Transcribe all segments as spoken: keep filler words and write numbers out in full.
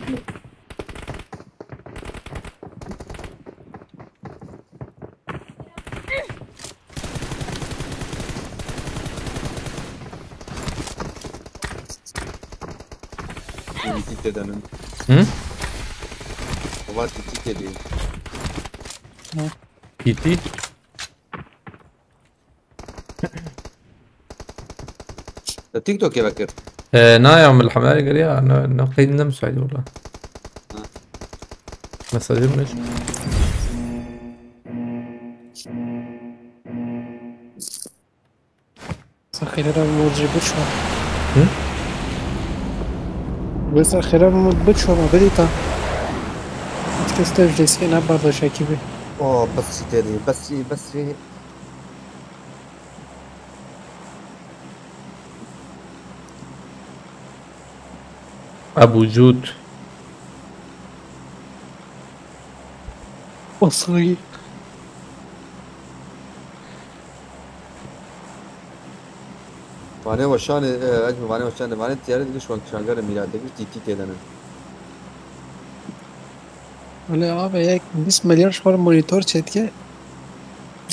Tîtî tê de nin. Hı? Baba tîtî tê de. Tîtî. Te TikTokê vekir. Ee, na ya, min li hemberî kiriya, ne, ne qeyd ne müsait valla. Ha. Mesajım ne? Saxîre re mod jî biço. Hı? Wê saxîre mod biço ma bidîta. Hiç kes te ji destê ne berdaş ekîbî. O besî tê de, besî, besî. Ebu Cud. Basrî. Vanê weşanê, e, ez mi vanê weşanê, vanê tiyarê dikir şwan kişangarê mîra, dikir tîtî tê de nin. Öyle abi, yek bîst milyar ji xwe re monitor çêdike.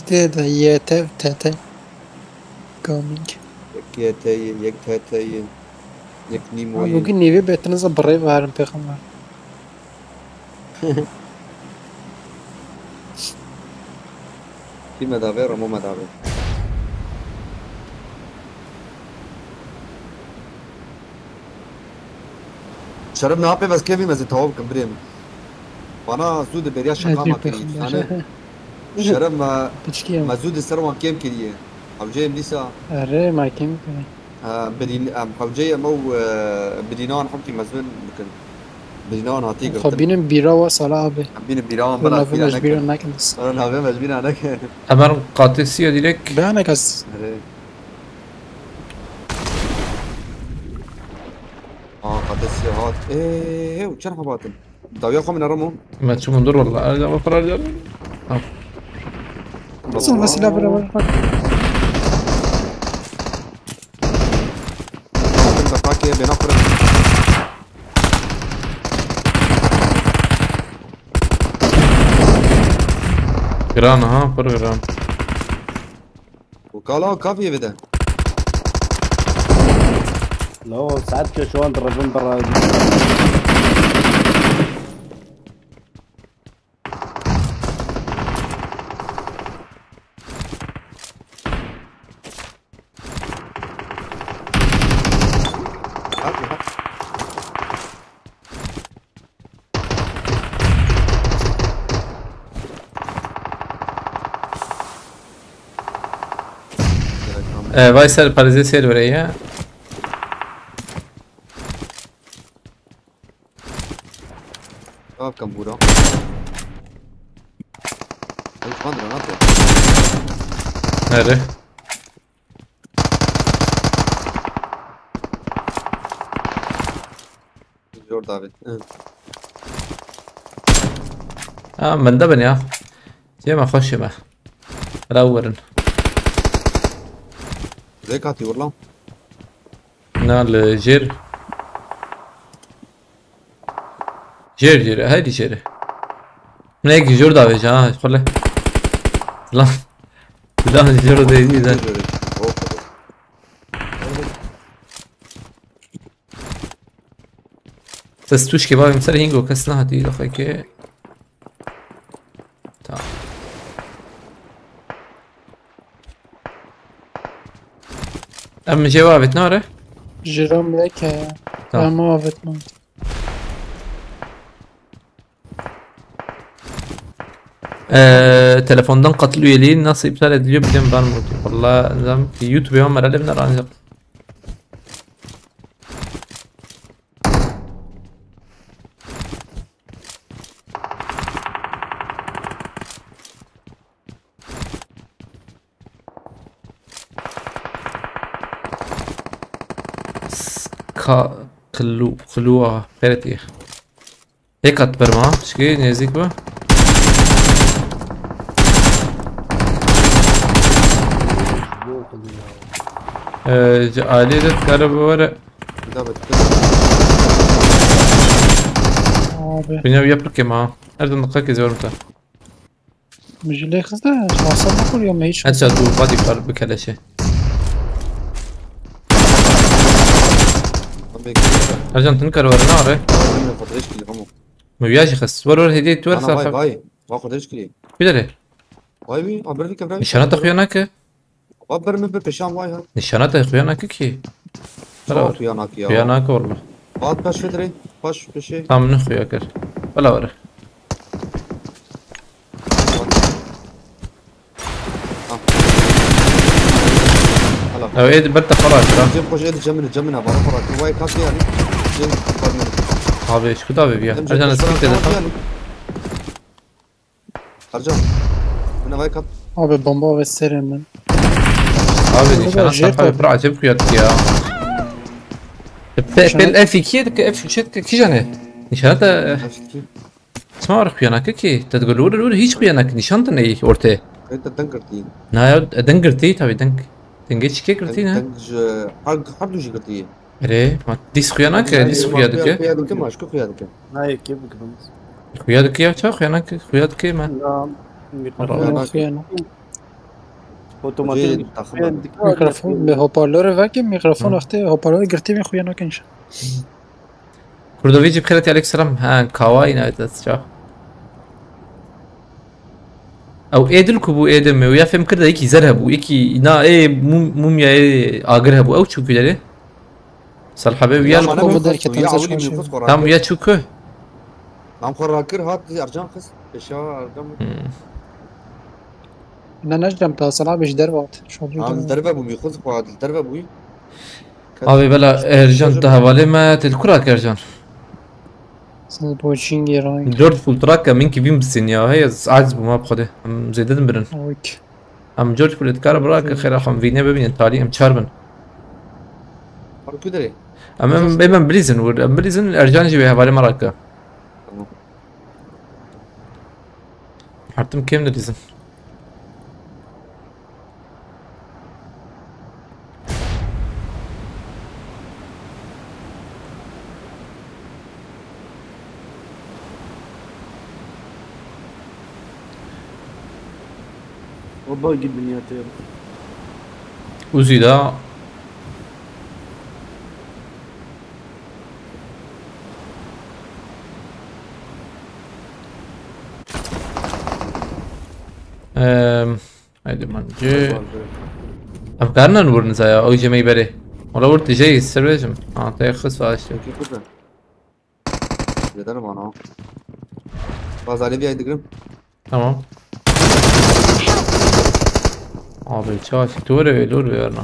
Tê de Y T, T T. Gaming. Yek Y T yê, yek T T yê, yek Nîmo Abi yê. bugün nevi betinize birey verin peygamber. Kî me davê, Remo me davê. Şeref ne apê, ez kêmî mezin tawab kim birê min. Bana zû de beriya şaka Hadi ma kirî. peygamber. Sane şeref me, Piçkî ya. Me zû de ser wan kêm kiriye. Hewceyê em dîsa. Erê, ma kêm kiriye. Ha, birîn, em hewceyê me û, e, birînan hemkî mezin bikin. Birînan hatî girtin. Xwe bînin bîra wa sala abi. Em bînin bîran Bi bela navê bîra mecbîra nekin. nekin. Ora navê mecbîra nekin. Hemen katê sî ya direkt. Beyanek ez. Erê. Aa, katê sî hat. Ê, ê, û çend hebatin? Dawiya xwe min Remo. Me çi mundur valla. Erda bak karar diyor. Ha. Nasıl mesela böyle bak. Bakın da pakê bêna kurin. Giran ha, pir giran. Û kala kafiyê vide. No, saet ke şu an rejim bera. Hadi, hadi. Ee, vay ser parêzê sêr were ya. Çav kam bûra. Ew çand re nate. Nere? Zor davê. Hı. Ha, min de bin ya. Cê me xweşê me. Ra werin. Zê katî wirlan. Na li jêr. Jêr jêr, heydi jêr. Min yek jor davêje ha, xwele. Lan. Lan jor de yedi de. Zor. Hop. Te stûşkê bavê min ser hîngo kes nehatî daxeke. Tamam. Em cevabet nare? Jiram leke. Tamam. Ama avetman. Ee, telefondan katıl üyeliği nasıl iptal ediliyor, biliyor musun? Var mı? Valla zam YouTube'a merhale biner ancak. Ka klu klua pereti. Êk at berma, şikê nêzîk be. Ee, ji aliyê de dikare bi were. Da bitti. Bine ya pirkê ma. Her zaman dikkat geziyorum da. Mijile kızda. Masal mı kuruyor mu hiç? Headshot bu body var bu keleşi. Abi, kızım. Ercan tını karı var ne arı? Abi, ne kadar eşkili ama. Meviyajı kız. Var var hediye tuvar Ana, vay, sarfa. Vay. Bak, kadar eşkili. Bir de. Vay, bir, abi, bir kere. Nişana da xuyanakı. Abi, bir mi bir peşan, vay ha. Nişana da xuyanakı ki. Çok Bravo. Uyanık ya. Xuyanakı olma. At, baş vedre. Baş peşe. Tam ne xuya kır. Valla var. Hala. Ev edi ber te xala kira. Cem koş, edi cemine, cemine, bana para. Vay, kalk yani. Cem, kalk yani. Abi şu da bir ya. Cem, Ercan koş, speed dedi. kalk yani. Ercan. Buna vay, kalk. Abi bomba ve serim ben. Abi Burada nişana jet sarfa var. bir acayip xuya ya. Pe pel F iki yedik, F üç yedik ki jane. Nişana da Eski. Çima were xuyanakı ki? Te digul were were hiç xuyanakı nişan te neyî ortaya. Kayıtta dengirti. Na ya dengirti tabi deng. Denge çike girtî ne? Deng ji har har du jî girtî. Erê, ma dîs xuyanakı, dîs xuya dike. Xuya dike, ma şku xuya dike. Nayê kê bikirim. Xuya dike ya ça xuyanakı, xuya dike me. Ya Tamam, mikrofon. Tamam. Otomatik Hocayı takım. Mikrofon, bir hoparlörü var ki mikrofon Hı. Vakti hoparlörü girtî mi xuyanakı nişan. Kurdovici bixêret aleyküm selam. Ha, kawayî nayê te ça. Ew êdil ku bû êdil me. Ya fêm kir de yekî zer hebû. Yekî na ê mum, mumya ê agir hebû. Ew çû ku derê. Salhabe wiya li Ama ku. bu derketini Ya saçma awli şey. mi kuz Tam wiya çû ku. Nam xwe rakir hat Ercan xist. Peşa Ercan. Hmm. Ne necdem ta sana bir der vat. Şu Al derve bû mi xuz xwe derve bû. Abi bela Ercan te hevalê me te li kura Ercan. Sen bu çingê ray. George Fultraka min ki bin bisin ya. Hey ez aciz bûma bi xwedê. Em zêde din birin. Oy. Em George Fultraka bira ke xêra xwe em vîne bibînin talî em çar bin. Har ku derê. Em em em em bilîzin wir. Em bilîzin Ercan jî wê hevalê me rake. Tamam. Hartim kêm dilîzin. O bagi binyatê. Uzi da. Ehm, haydi mancı. Em karnan vurun zaya, o jemeyi beri. Ola vur tijey, servejim. Ha, te xis var işte. Peki kuzum. Yeter bana. Bazarı bir aydıgırım. Tamam. Abi çağ, dur öyle dur verme.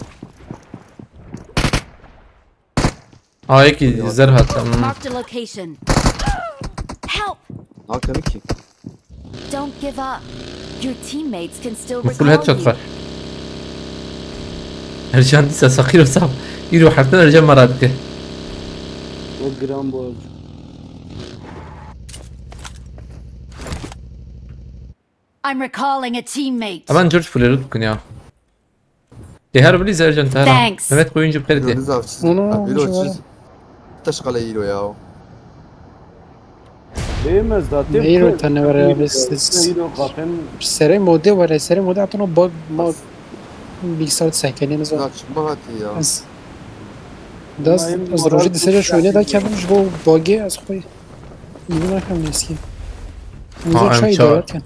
Aa, yekî zer hat. Hmm. Marked a location. Help! Ne yapıyorum ki? Don't give up. Your teammates can still Bu full recall headshot you. Var. Ercan dîsa saxîr o sax. Îro hefte Ercan me radike. O gram borcu. I'm recalling a teammate. Hemen George Fuller'ı tutun ya. Te her bilî Ercan te her. Thanks. Mehmet Koyuncu bir kere diye. Yıldız avcısı. Onu Abi, şu o var. çiz. Taş kale Hero ya. Değmez da. Ne Hero tane var ya, biz- biz- Hero kafen. Serê modê were, serê modê hatino bug ma bilgisayar sekenî ne zor. Zaten bahati ya. Ez das ez rojê di serê şöyle da kendim ji bo bugê ez xwe iyi nakem eski. Ha, Uzak şey em çağır. derken.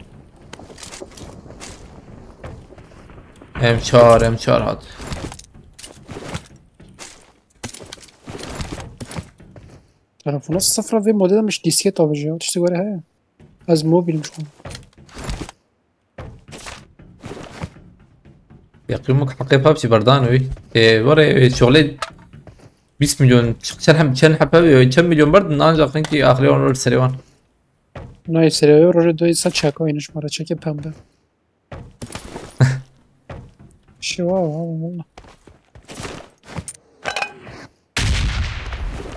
M çar, M çar hat. Telefona sıfıra ve model demiş disket alıcı ya. İşte böyle he. Az mobilim şu an. Yaqîmik heqê PUBG berdan wî. Ê, were, ê, şuxulê bîst milyon, çend hem, çend hepe, ê, çend milyon berdin, ancak hinkî axirê wan were serê wan. Nayê serê roje doyê sa çeka oynaş mara çekê pembe. Şey var var valla.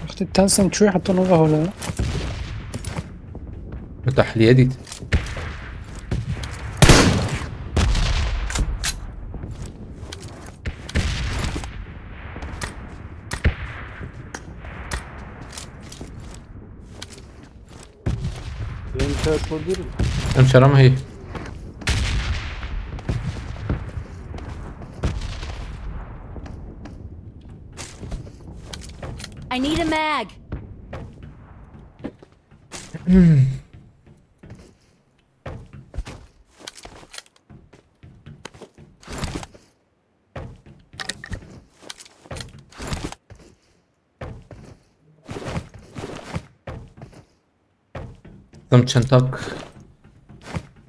Wextê Tencent çûyê heta nova hole. Bi tahliye dît. Te Kurdî Em şeram hey. I need a mag. Tam çentak.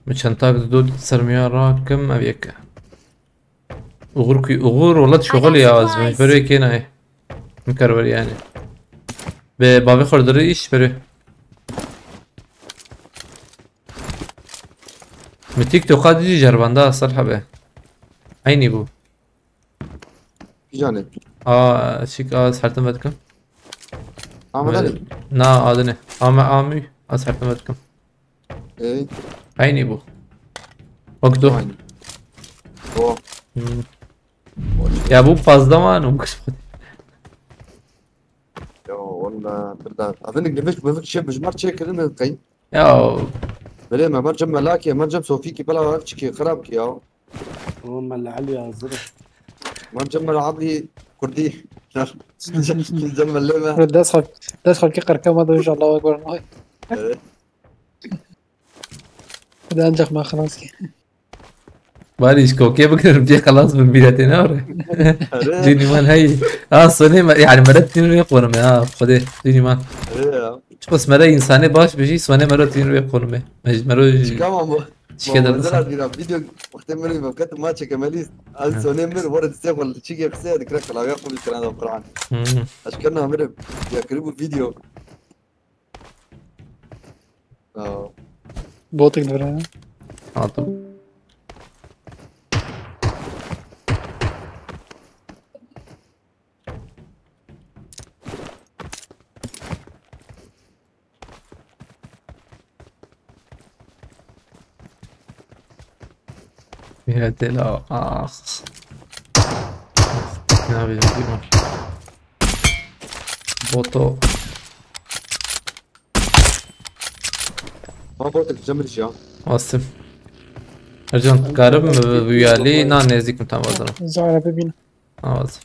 Bi çentak dod sermiya rakim ev yek. Uğur kuy, Uğur wala şixul ya, ez mecbur wê kênayê. Min kar werî yani. Bi bavê xwe diri iş berê. Mi TikTok'a dî jî ceribanda sal hebe. Eynî bû. Kîjanê? A, çik a, ez hertim vedikim. Ahmet Ali. Na, adine. Ame amî, ez hertim vedikim. Ey. Eynî bû. Wek tu. Aynı. O. Hmm. Ya bu fazla mı anım? Ya valla birda. Adını gülmüş bıvık şey bıcmar çekirin kayın. Ya Böyle me mercem melaki, mercem sofiki bela var çiki xirab ki ya. Tamam, Mele Ali hazır. Mercem mel abi kurdi. Mercem mel leme. Dest xalk, dest xalkî qerke me de inşallah we gurin. Evet. Hadi ancak me xelas ki. Bari iş kokê bikirim diye xelas bin, bîretê ne ore. Evet. Dînî man hey. Ha, sonê me, yani meret dîn wê qonum ya, xwedê dînî man. Evet ya. Çiqas mere insanê baş bijî, sonê meret dîn wê qonum e. Mej-, mero Çıkamam bu. Şike de Muhammed disa. Ali bir video. Muhtemelen mevkat ma çekemeliyz. Az Hı. Sonem bir var dise wal çike kısa dikra klavya koymuş kran da Kur'an. Hmm. Aşkına amirim. Ya kırı bu video. Aa, Botik dibire. Aldım. Ya dela ah. Ne yapacağım bilmiyorum. Boto. Ma botek cemriş ya. Asim. Ercan, karim mi bu yali? Na, nezik mi tam vazana? Zara bibîne. Awaz.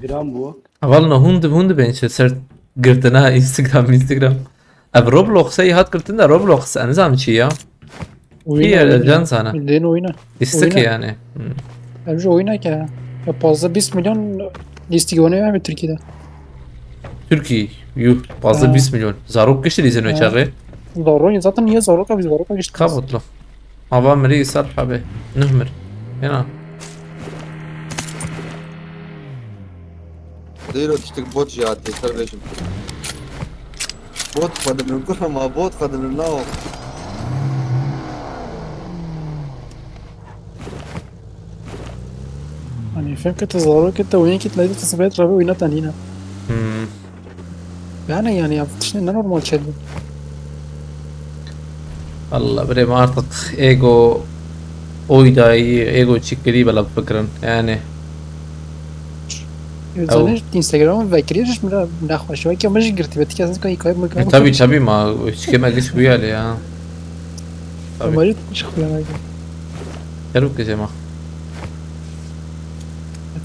Gram bu. Hevalno hûn di hûn dibên çi ser girtina Instagram, Instagram. Ev Roblox ey hat girtin de Roblox ez nizam çi ya. Kî ye, can sana. Bildiğin oyuna. Lîstik Oyuna. Yani. Hmm. Ev ji oyuna ki. Ya fazla bîst milyon lîstik oyunu var Türkiye'de. Türkiye, yuh, fazla Ha. bîst milyon. Zarok kişi dizin Ha. o çağı. Zarok zaten niye Zarok abi Zarok abi işte. Ka mutlu. Hava miri sar abi. Nuh mir. Yena. Dêro tiştek bot jî hatî ser vêjim. Bot xwedibin kurama bot xwedibin lawo. Hani fem kete Zarok kete oyun kit leydi tesbet rabi oyuna tanina. Hmm. Yani yani ya tişne ne normal çedi. Valla birê me artık ego oydayî, ego çikirî bela bikirin. Yani Zaten Instagram'ı vekiriyor şimdi ne hoş var ki ama girti bet kesin koy koy mı e, tabii tabii ma çike me giş bu yali ya. Tabii. Ama çıkıyor yani. Her bu gece ma.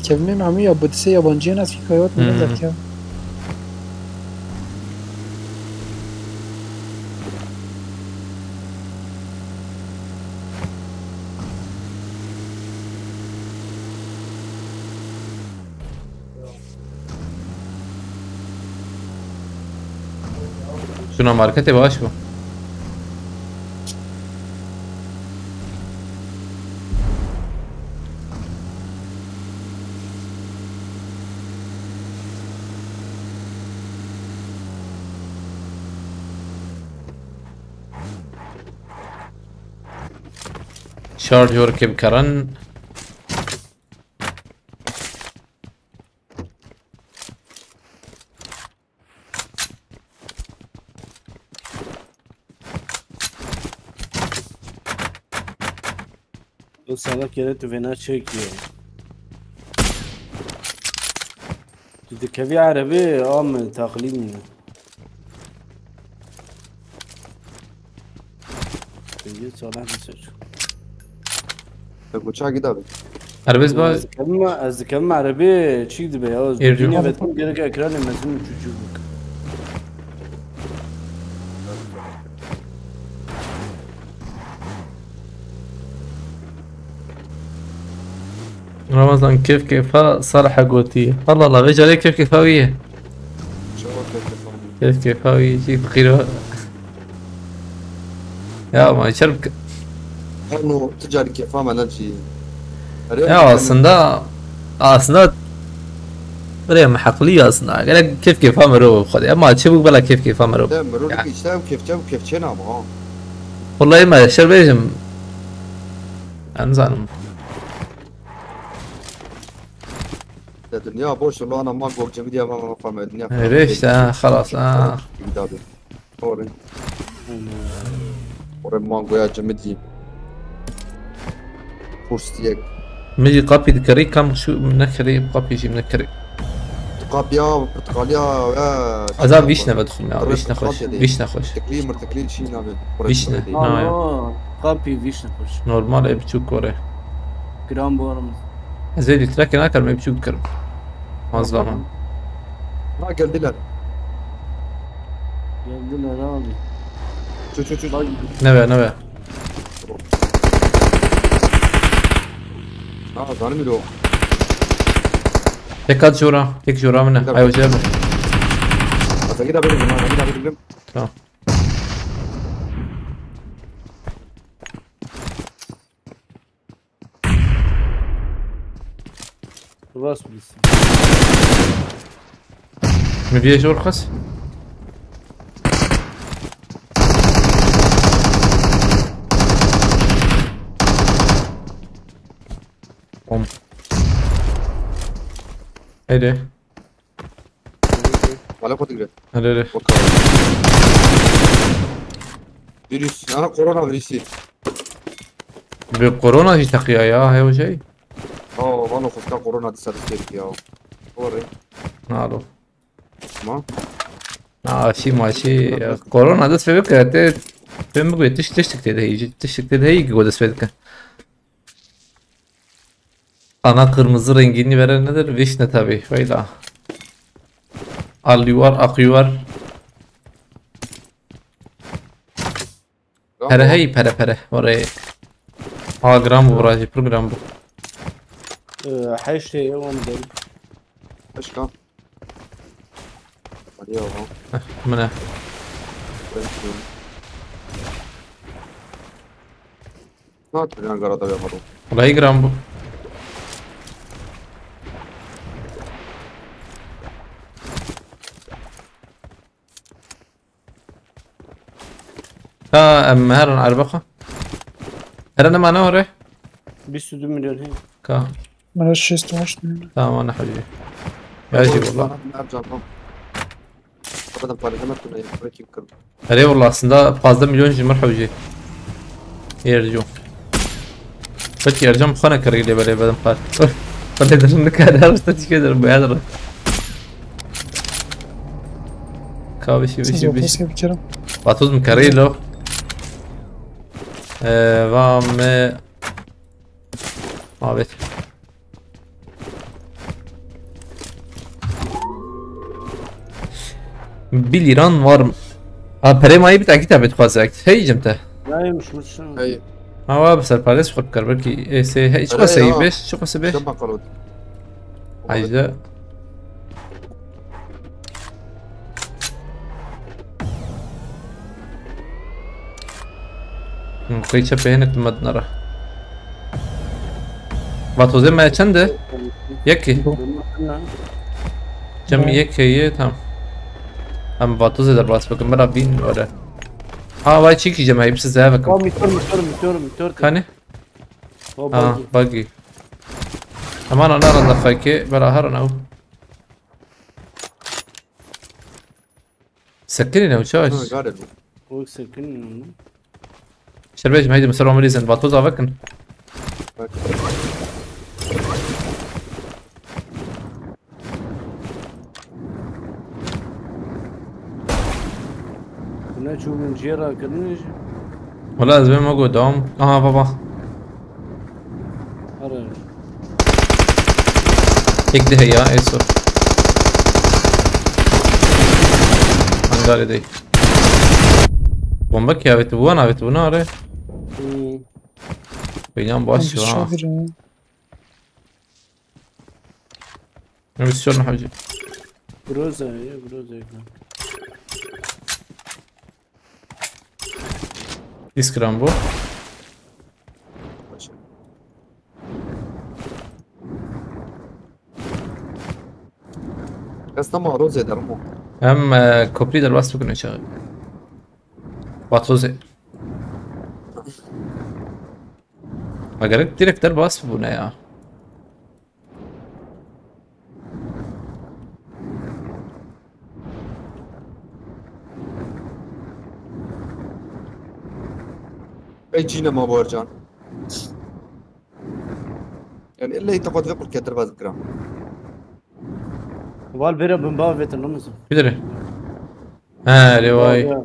Kevin Mami ya bu dise yabancıya nasıl koyuyor Hmm. ne zaten. Şuna markete baş bu. Şarjör kê bikaran. O salak yere tu vêna çekiyor. Tu dikevî erebê, a min teqlîd min. Pêncî çalak bir seç. Te goçakî da be. Erbez Ez baz. dikevim, ez dikevim erebê çîk dibe ya. Êrcû. Dinya vetim gerek ekranê mezin çûçû bik. Ramazan kêf kêfa Salih gotiye. Allah Allah, vê carê kêf kêfa wî ye. Çawa kêf kêfa wî? Kêf kêfa wî, jî fixîr o. Ya ama çer bik- Her no tu carî kêfa me ne cî. Erê, Ya em aslında, aslında Birê me heqlî aslında. Gerek kêf kêfa mirov xwedê. Ema çi bû bela kêf kêfa mirov. Te mirov Ya. Dikî işte ew kêfçe û kêfçe nama ha. Wallahî me şer bêjim. Em zanim. Te dinya boş ulan ama gok cemîdiya me me xwe me dinya. Erê işte ha, xelas ha. Gibi dabi. Orê. Orê mangoya cimidî. Kurs yek. Min jî qapî dikerî, kam şu min nekerî, qapî jî min nekerî. Tu qapî ya, porteqalî ya, ya, Azab vîş neve dixwim ya, vîş nexweş, vîş nexweş. Mirtiklî, mirtiklî çî navê. Vîş ne, na ya. Alo, qapî vîş nexweş. Normal e biçûk kore. Giran borum. Ez ê lîtreke nakerim, ê biçûk dikirim. Az daha. Ha, geldiler. Geldiler abi. Çu, çu, çu. Bak. Neve, neve. Ha, zanim o. Tek at jora, tek jora mine. Ay hoca abi. Ata git abi, git abi. Tamam. Rast bilsin. Min viyê jor xist. Bom. Heydi. Wala xwe digre. Hele hele. Waka. Virüs. Ana korona virüsü. Bi korona jî teqiya ya, heyo şey. Aa, vano xwesta korona di ser stêrkî ya. Orê. Nalo. Ma? Aa, şî maşî. Korona dest pê bike, te pê min bike, tiş, tiştik tê de heyî, tiştik tê de heyî ki dest pê dike. Ana kırmızı rengini veren nedir? Vişne tabi. Öyle. Alüvar, aküvar. Pere hey, pere, pere. Oraya. Aa, gram bu, burası, pir gram bu. Ee, her şey yalan değil. Başka? Hadi ya, ha. Heh, bu ne? Belki. Ne yaptın lan garada ya, pardon? Burayı gram bu. Ha, em herin erbexa. Herin ema ne ore? Bîst û du milyon he. Ka. Bana şêst û heşt milyon. Tamam, ana hacı. Ya şey valla. Ercan, tamam. Kapadım, paylaşamak bunu, ya, bırakayım kırdım. Erê valla aslında fazla milyon jimir hewcê. Erco. Peki Ercan bu xana karıyla beraber ben par. Ben de dedim ne kadar usta çıkıyor bu ya. Kahve şey bir şey bir şey. Vatoz mu karıyla? Eee, va me. Mabet. Bir liran var mı? Ha, perê mayî bir takî tabi dixwazek. Hey cim te. Nayê mişmişin. Hey. Ha, wa bi serparêz xwe bikar, belkî ê sê, hey, çiqasî beş, çiqasî beş. Çapa kalot. Hayda. Hım, qey çepê hinek li me dinere. Vatozê me çend e? Yekê. Cem yekê ye, tamam. Em vatozê derbas bikin, bira bîn were. Ha, vay çîkî cem, hepsi zehve kim. Tamam, bitiyorum, bitiyorum, bitiyorum, bitiyorum. Kani? Ha, buggy. Aman ana randa fayke, bela her ana. Sekinîne û çaş. Ha, gare bu. O sekinîne mi? Şerbêj, haydi, misal omri sen, vatoz avekin. Bak. Ne çû min jê rakirin jî. Wala ez bê me got dewam. Aha baba. Ara. Tek de heya eso. Hangarê dey. Bomba ki avêti bû, wan avêti bû, nare. Hmm. Beynan baş Biz ha. şabir ya. Ne bir şey olma hacı. Groza ya, Groza ya. X gram bu. Kes nema Rozê dermo. Em e, koprî derbas bikine çağı. Batozê. Ha gerek direkt derbas bûne ya. Ey cîne ma Boğercan. Yani illa teqat ve qurketir vaz bikira. Val bere bin bavêtin Ramazan. Bidire. Ha, rêwayî. Ya.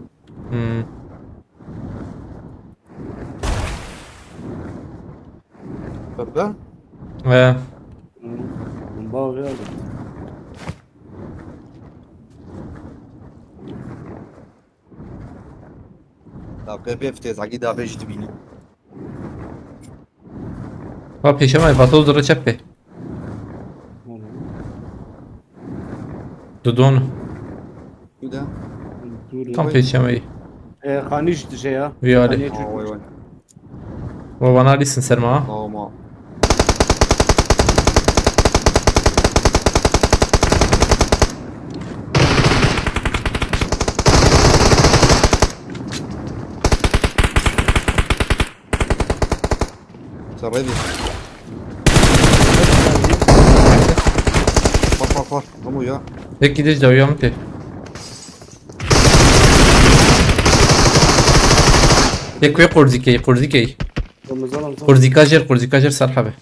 Hmm. Bebe. He. Bin bavê. Daqê bêf têzagî davê ji dibînî. Ha pêşe me, Batoz dore çep pê. Dudon. Kuda. Tam pêşe me. E, Xanî ji dişe ya. Vî alî. Xanî Aa, vay vay. Wa bana lîsin ser me ha. Aa ma. Sen ready. Bak bak bak. Ama ya. Tek gidiş de uyan te. Tek ve Korzikey, Korzikey. Ramazan Ramazan. Korzika jer, Korzika jer sar habe.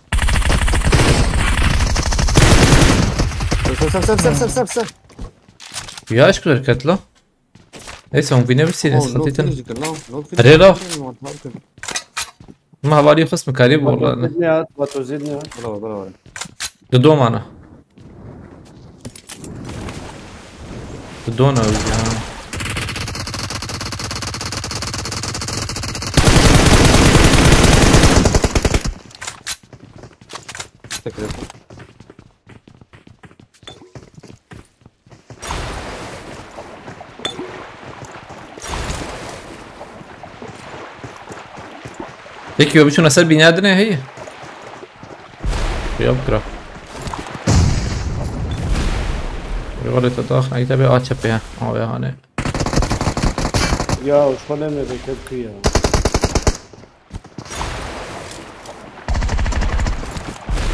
Sen sen sen sen sen sen sen. Ya aşk kadar katla. Neyse, onu bine bir sene Oh, no satayım. finish, no, no finish. Hadi la. What happened? Ma havalî xist min karî bû wala. Batozid ne at, Batozid ne at. Bravo, bravo. Di domana. Di dona ya. Tekrar. Peki, yo, biçûna ser bînya dinê heye. Ya bikira. Rêwalê te dax, ey te bê a çepê, ha. A wê hane. Ya, şu ne me beklet ki ya.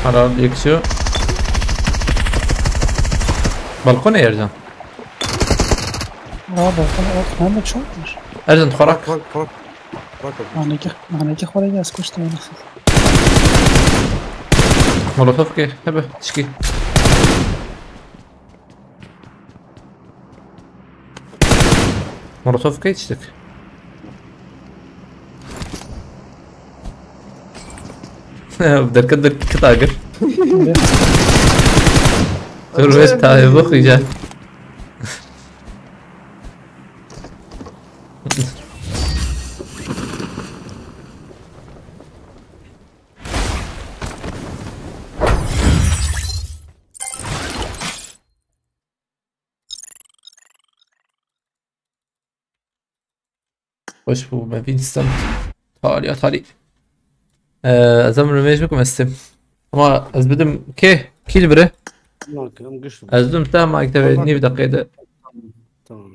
Helal, yek şu. Balkon Ercan. Aa, balkon, evet, ben de çok var. Ercan, xorak. Bak, bak. Bak, bak. Maneki, maneki xora gel, skoştu maneki. Molotof ki, hebe, çiki. Molotof ki, çitik. Derket derket agir. Dur be, tabi bak iyice. Hoş bulduk be Vincent. Talih, talih. Ee, ez em revenge bikim, ez têm. Ama ez bidim kê? Kî li vir e? Bak, em güçlü. Ez bidim te, ama işte nîv deqê de. Tamam.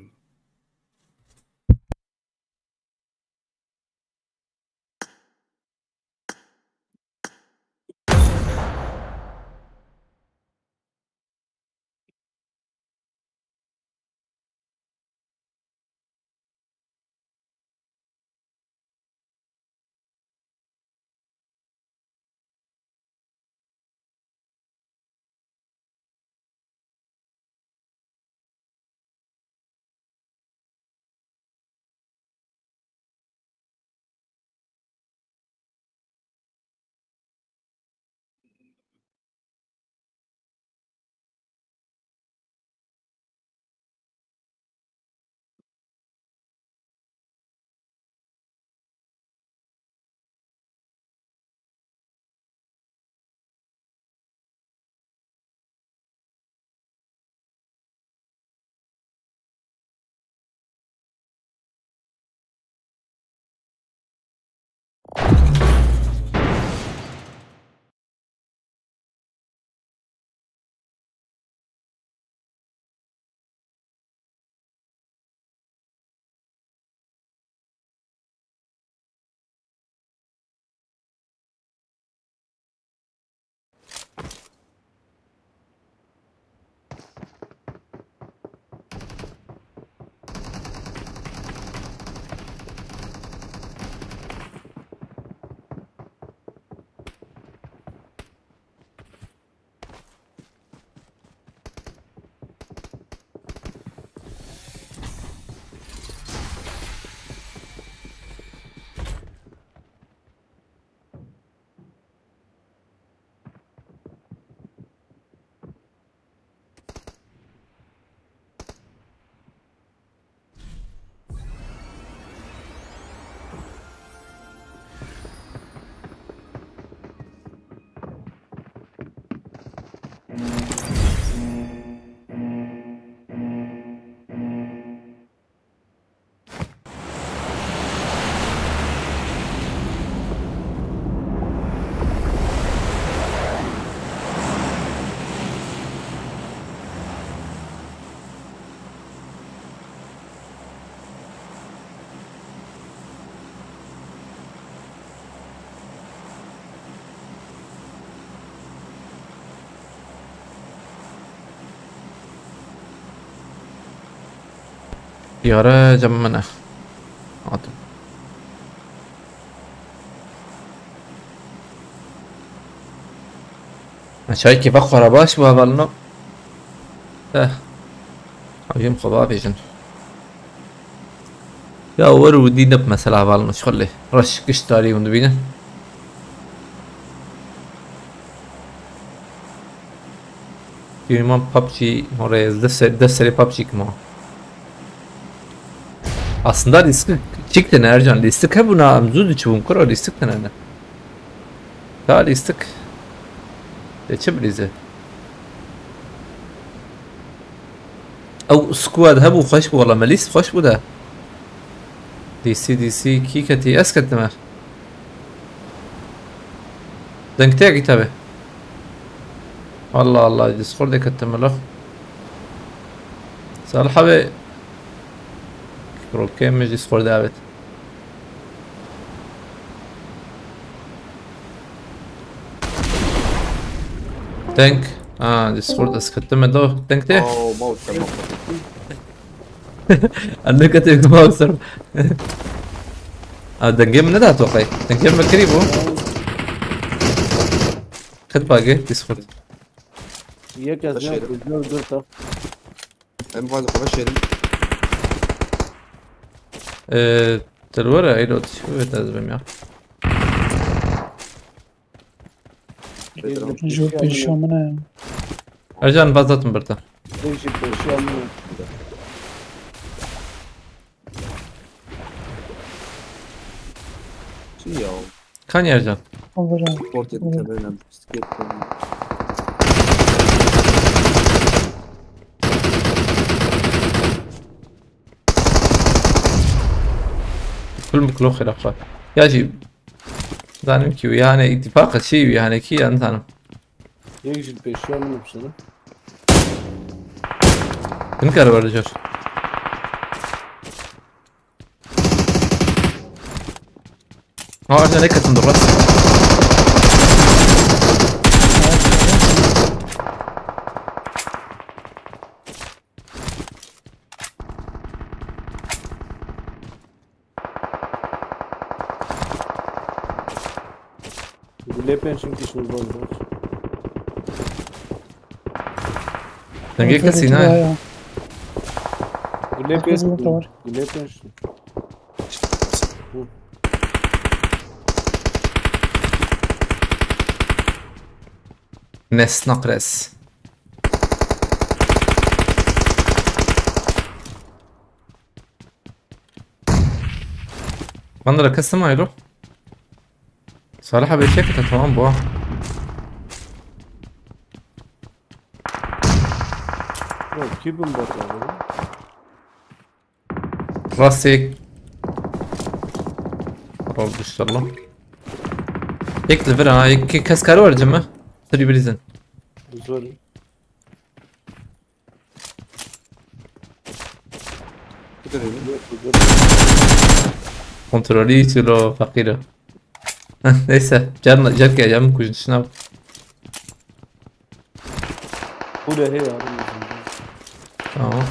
Tiyare cem min e. Hatim. Çayekî ve xwe re baş bû hevalino. Eh. Hewcim xwe bavêjin. Ya wer û dî ne bi mesela hevalino şixulê. Reş gişt tarî hûn dibînin. Dîman PUBG, oraya dest, dest serê PUBG kim o? Aslında lîstik çik tene Ercan, lîstik hebûna em zû diçibûn kuro lîstik tene ne. Ta lîstik. Te çi bilîze? Ew squad hebû xweş bû wala me lîst xweş bû de. D C D C kî ketî ez ketime. Dengtê kitêbê. Allah Allah, Discordê ketime lo. Salih abi. Krokê min Discordê avêt. Deng. Ha, Discord ez ketime do. Dengtê. Oh, mouse, tamam. Anne katê mouse. A, dengê min neda toqey. Dengê min kirî bû. Qet bagê Discord. Yek ez Başarı. Dur, dur, dur, tamam. Em bazı xwe şêrin. Ee, Telwara, ey lo tişkî ve tez bim ya. Jûr pêşiya min e. Ercan, bazatim birta. Jûr pêşiya min e. Çi ya? Kan Ercan. Olur abi. Sport edin temelden. Bisiklet temelden. Kul muklo xirafa. Ya jî zanim ki yani ittifaq şey yani ki yani tanım. Yek jî pêşiya min e. Bin kar var diyor. Ha, orada ne katın dur lan? Gulê pênc çim kişin bol bol. Dengê kesî ne? Gulê pênc. Gulê pênc. Nesnaqres. Bandra kestim ayro. Salih abi çek de tamam bu. Yok, kim bomba atıyor? Rastêk. Rol inşallah. Yek li vir ha, yek kes kar var cime. Tri bilizin. Zor. Kontrolî çilo feqîr e. Neyse, car car ke cem kuj dişnav. Kule heye abi. Tamam.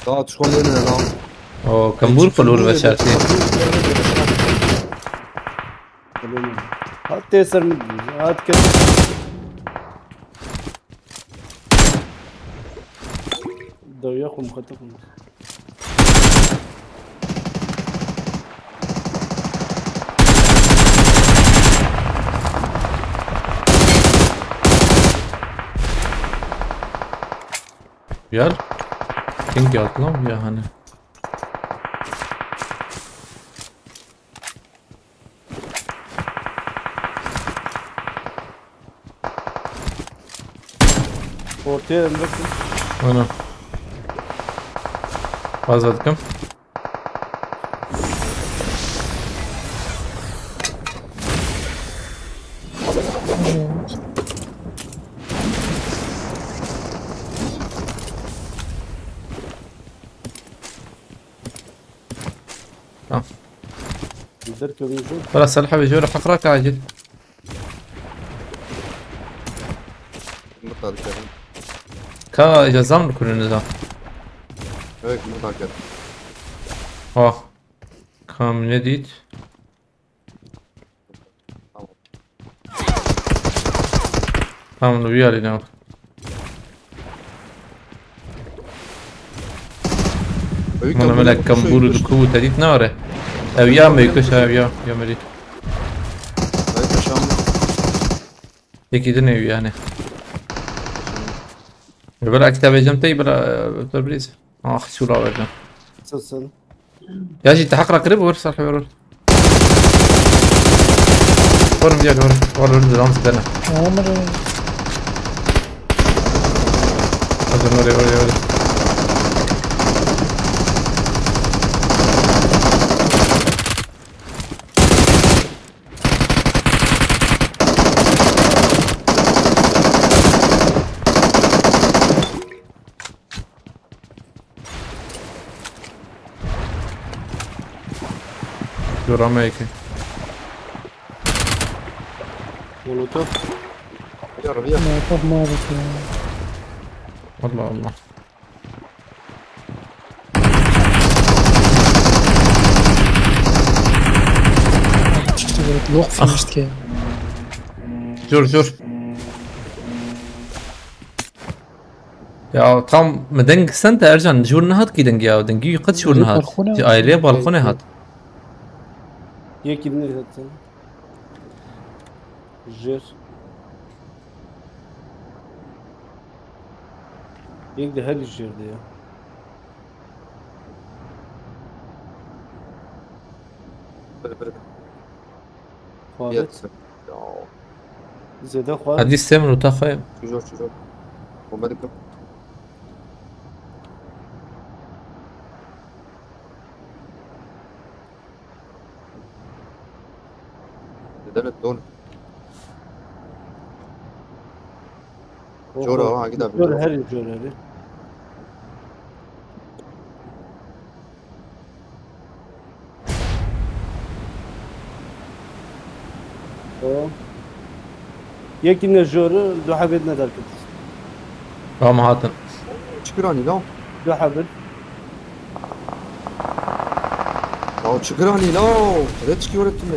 Daha çıkan yerine lan. O kambur kulur ve şartı. Hat tê ser min, hat kes. Dawiya xwe mixetex min. Gel. Kim geldi lan ya hani? Ortaya Emre kim? Ana. Fazla tıkım. Tamam. Derkevin şu. Bırak Salih abi, şöyle fakrak acil. Ka cezam kurun da. Evet, bunu da gel. Ah. Kam ne dit? Tamam. Tamam, bir arayın. Mana melek kamburu du kubu tadit nare. Ev ya me kuş ev ya, ya meri. Yekî din ew yani. Bela kitap vereceğim tey bela, e, tabriz. Ah, şura vereceğim. Nasılsın? Ya jî te heq re kirib, wir serhê wir. Warim diya, wir, wir, wir, wir, wir, wir. Amre. Hadi, hadi, hadi, hadi. Dur ama eke. Molotov. Ya Rabbi ya. Molotov muhabbeti ya. Allah Allah. Abi çıktı böyle. Yok, ah, finished ki. Dur, dur. Ya tam me deng sent Ercan, jûr nehat kî deng ya, dengî qet jûr nehat. Balkona. Ji aileye balkona hat. Yekî din zaten. Jêr. Yek de her jêr de ya. Bire, bire. Xwaret. Yet. Ya. Zêde xwaret. Hadi sen ruta xwe. Çocuk, çocuk. Bomba dikkat. Dede don. Jor, ha, gidip. Jor, her jor, her. O. Yekî ne jor, du hebê ne derket. Tamam, hatin. Çikiranî la. Du hebin. Ya çikiranî la. Red çiki öğrettin mi?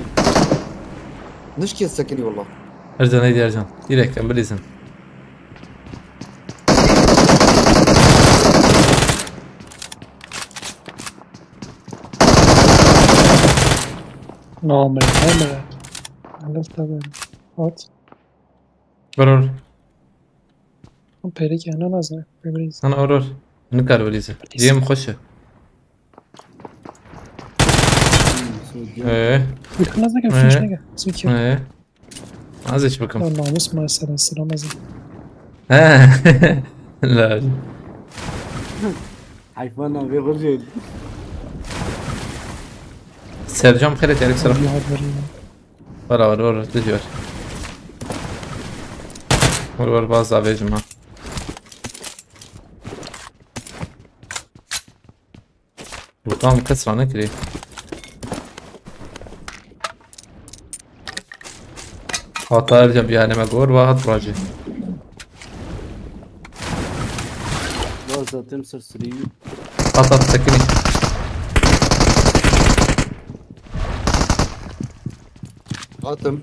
Nişkiye sekini valla. Ercan, haydi Ercan. Direkt, em bilizin. No, man, no, man. Alles klar, man. What? Vur, vur. Oğlum, peri ki, ana lazım. Memories. Sana vur, vur. Nikar bilizin. Bilizin. Cem hoşu. Ee. Yakın az da gel, ee, finish ne gel. Zeki. Ee. Az hiç bakım. Ya namus meselesi, Ramazan. He. Lol. Hayvan abi, vuracağım. Sercan xêrê terik sıra. Ya, var ya. Var, var, var, düz var. Var, var, bazı avêjim ha. Bu tam kes rane kiri. Hata erca bir aleme gor ve hat racı. Var zaten sırsırıyı. Hat hat tekini. Attım.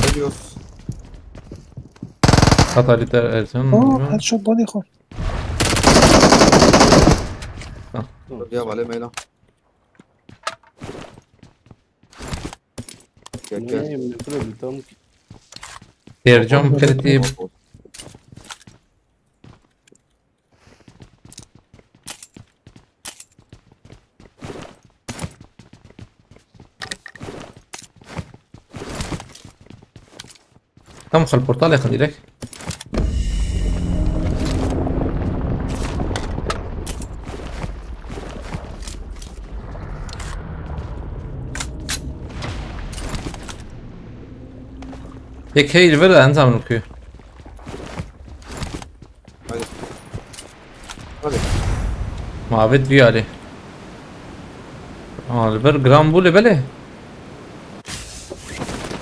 Geliyoruz. Hat haliter Ercan. Oo, headshot body xo. Dur ya, vale meyla. Gel, gel. Ne, ne problem, tam. Sercan kirtî. Tam xal portalê xin direk. Yek hey li vir de, em zanin ku. Hadi. Hadi. Mavit vî alî. Aa, li vir giran bû lê belê.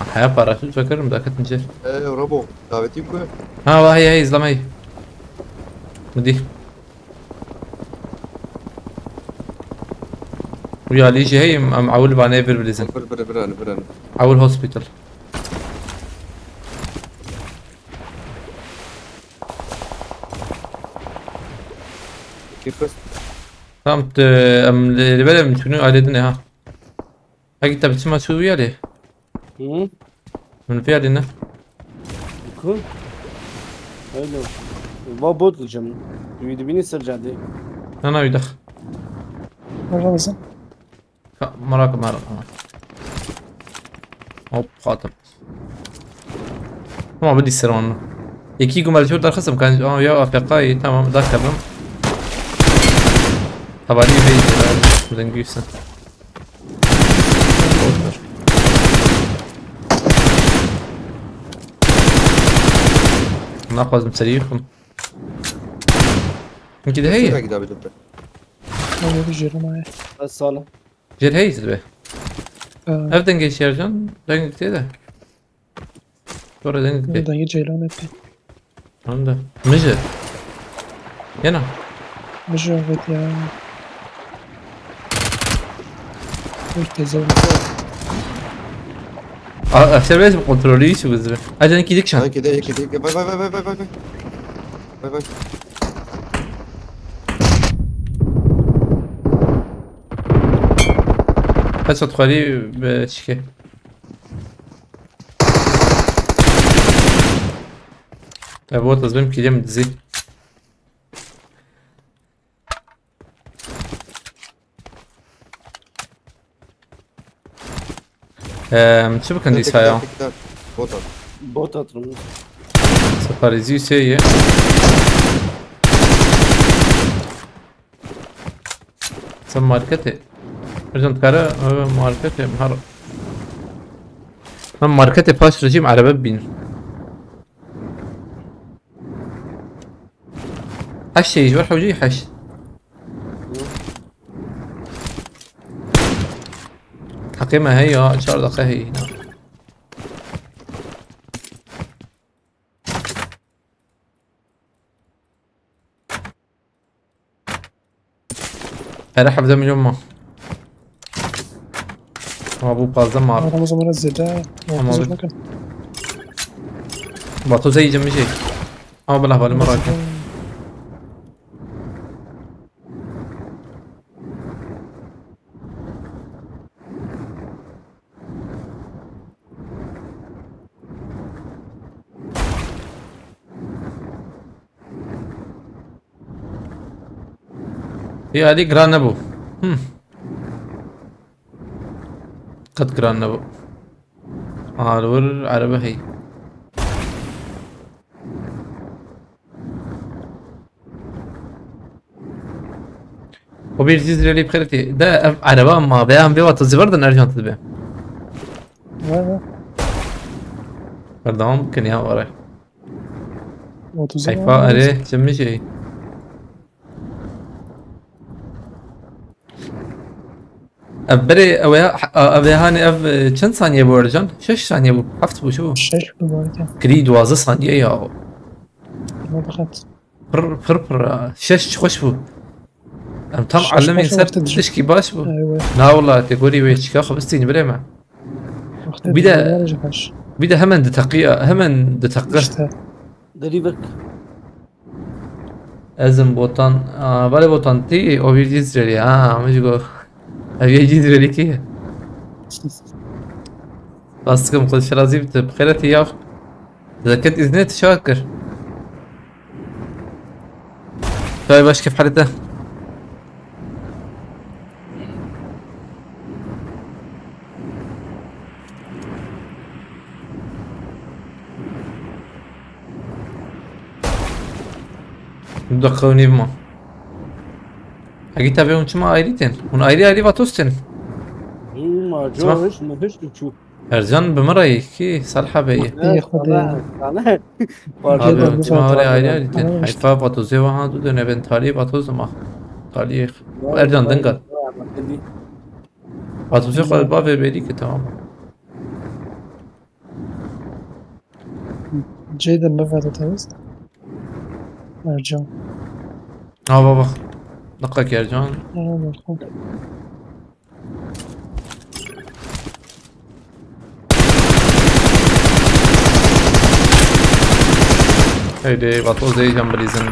Ah, Haya paraşüt çekerim, daket ince. Ee, Robo, daveti ku? Ha, vay, hey, izlemeyi. Midi. Uya, lî jî heyim, em ewil vanê vir bilîzin. Bir, bir, bir, bir, bir. Ewil hospital. Kipis. Tamam, te, em li, li ber em çûnî ailê din e ha. Hekî te biçima çû wî alê. Hı? Min vî alê ne? Ku? Öyle. Va bot diyeceğim. Wî dibînî ser cadê. Na, na, wî dax. Merhaba sen. Ka-, merak, merak. Hop, xatim. Tamam, bidî ser wan. Yekî ku me li cor derxistim, kan, aa, ya A F K'yî, tamam, dakebim. Hevalî vê, dengî sen. Naxwazim serî xim. Hinkî de heye? Sürekli abi dur. Öyle bir jerim ay. Sağ olun. Jêr heyî dibe. Ee, Ev dengê şêrcan, deng tê de. Sonra deng tê. Dengê ceylan etê. Anda. Mijir. Yena. Mijir, evet ya. Dur teze. A, a, serbest kontrolü işi bu zırh. Hadi iki dik şan. Hadi, hadi, hadi, hadi. Bay, bay, bay, bay, bay, bay. Bay, bay. Pes ot xwarî bi çike. Ev ot ez bim kîlêm dizî. Em, çi bikin dîsa ya? Bot at. Bot at. Separêzî sê ye. Sen marketê. Ercan dikare, e, marketê, her. Ben marketê paş rejîm erebe bibînim. Heş şey, ji ber hewceyî heş. Heqê me heye ya, çar deqe heye. Here hevdeh milyon ma. Ama bu pazdeh ma. Aramız onlara zede. Ama ortası abi bakın. Batu Zey cimri şey. Ama bela halim bırakın. Yê alî giran nebû. Hmm. Qet giran nebû. Aha, li wir erebe hey. O bir ziz reli bixêretî. De ev ereba ma be, em vê wata ziver de nerjan dibe. Var, var. Berdewam bikin ya, were. Otuz Heyfa, ama erê, çi min şey. Ev berê, ew ya, ev ya hani ev, e, çend saniye bû Ercan? Şeş saniye bû, heft bû, çi bû? Şeş bû belki. Kirî duwazdeh saniye ya. Ama fakat. Pir, pir, pir, ha. Şeş çi xweş bû. Em tam Şeş elemên xweş ser wextê dij- tişkî baş bû. Eywe. Na wala, tê gorî wê çika xwe bistînî birê me. Wextê Bir de, dijberê jî xweş. Bir de hemen diteqiya, hemen diteqi. İşte. Derî vek. Ez im botan, a, belê botan tî, o bir dîz rêlî, ha, min jî got. Ev yê cî dirêlî kî ye? Lastik im xwe şirazî bi te, bi xêretî ya. Zeket îznê tu şa kir. Çay baş kef halete. Du deqiqe û nîv ma. Hegî tevê hûn çima ayrî tên? Hûn ayrî ayrî vatos tên? Hûn ma Çima? Coş mi hişt çû. Ercan bi min re yekî, Salha Bey. Ê Xwedê. Abi, hûn çima hûn ayrî ayrî tên? Heyfa vatozê wa ha du dene ben talî vatoz dima. Talî. Ercan dingal. Vatozê xwe bavê berî ki tamam. Jaden, bivete tewist. Ercan. Ha, bak, bak. Dikkat ki Ercan. Ha, bak. Heydi, Vato zey can bilîzin.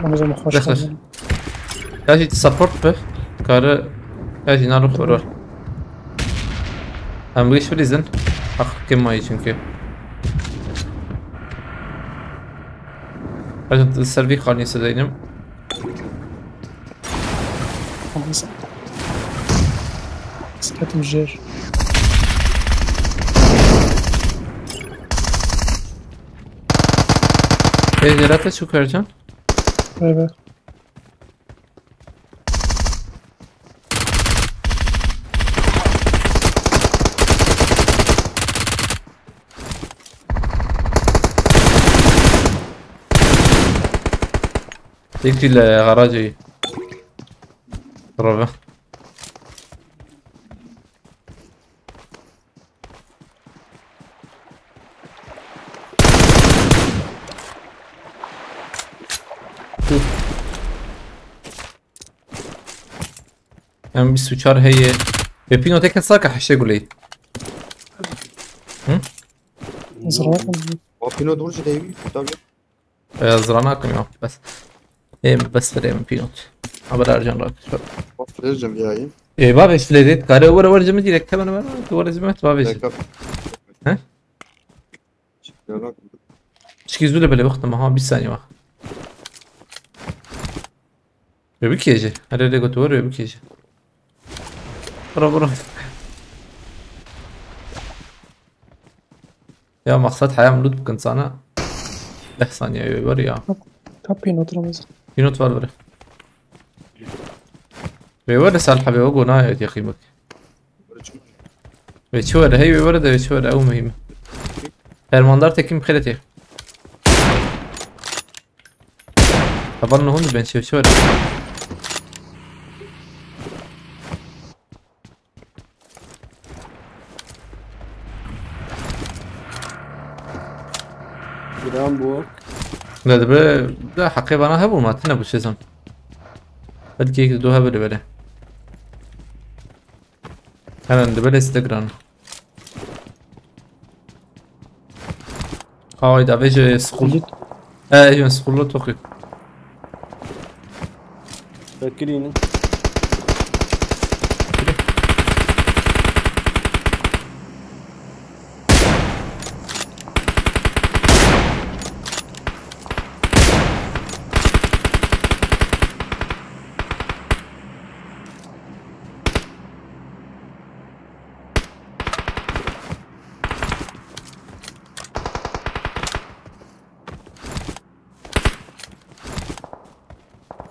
Ama zaman hoş Dexler. geldin. Ya jî support bi. Karı. Ya jî naruk vurur. Em bu iş bilîzin. Hak kim mayı çünkü. Hacım, ser bir kanı söyleyeyim. Hamza. Sketim jer. Ê, Cerat'e çok vereceğim. Ve ve. Yekî li garajê. Rove. Em bîst û çar heye. Pepino tek saka heşê guley. Hı? Zira. O Pino dur ji devi, tabii. E, zira nakim ya. Bes. Em, bes vereyim Pino. Haber Ercan rak. Bak, vereceğim ya, iyi. E, babeş fledet. Kare, were, were, cemil direkt hemen, hemen. Were, cemil, babeş. Dakika. He? Şikî zû le bele wexta me ha, bîst saniye wek. Wê bikêje. Here lê got were wê bikêje. Bira, bira. Ya maqsad heyam loot bikin sana. Deh saniye wê wer ya. Ka Pînot Ramazan. Pînot var bire. Wê wer de Salih abi o gona ya yaqî bak. Wê çi were, hey wê were de wê çi were, ew muhîm e. Fermandar Tekin bi xêretê. Heval nehûn dibên çi, çi were. Giran bû. Ne dibe, de heqê bana hebû ma tine bû sezon. Belkî yek du hebû li bere. Hemen dibe lê Instagram. Hayda, vêjê school. Git. E, ejin school lo toki. Bekirînin.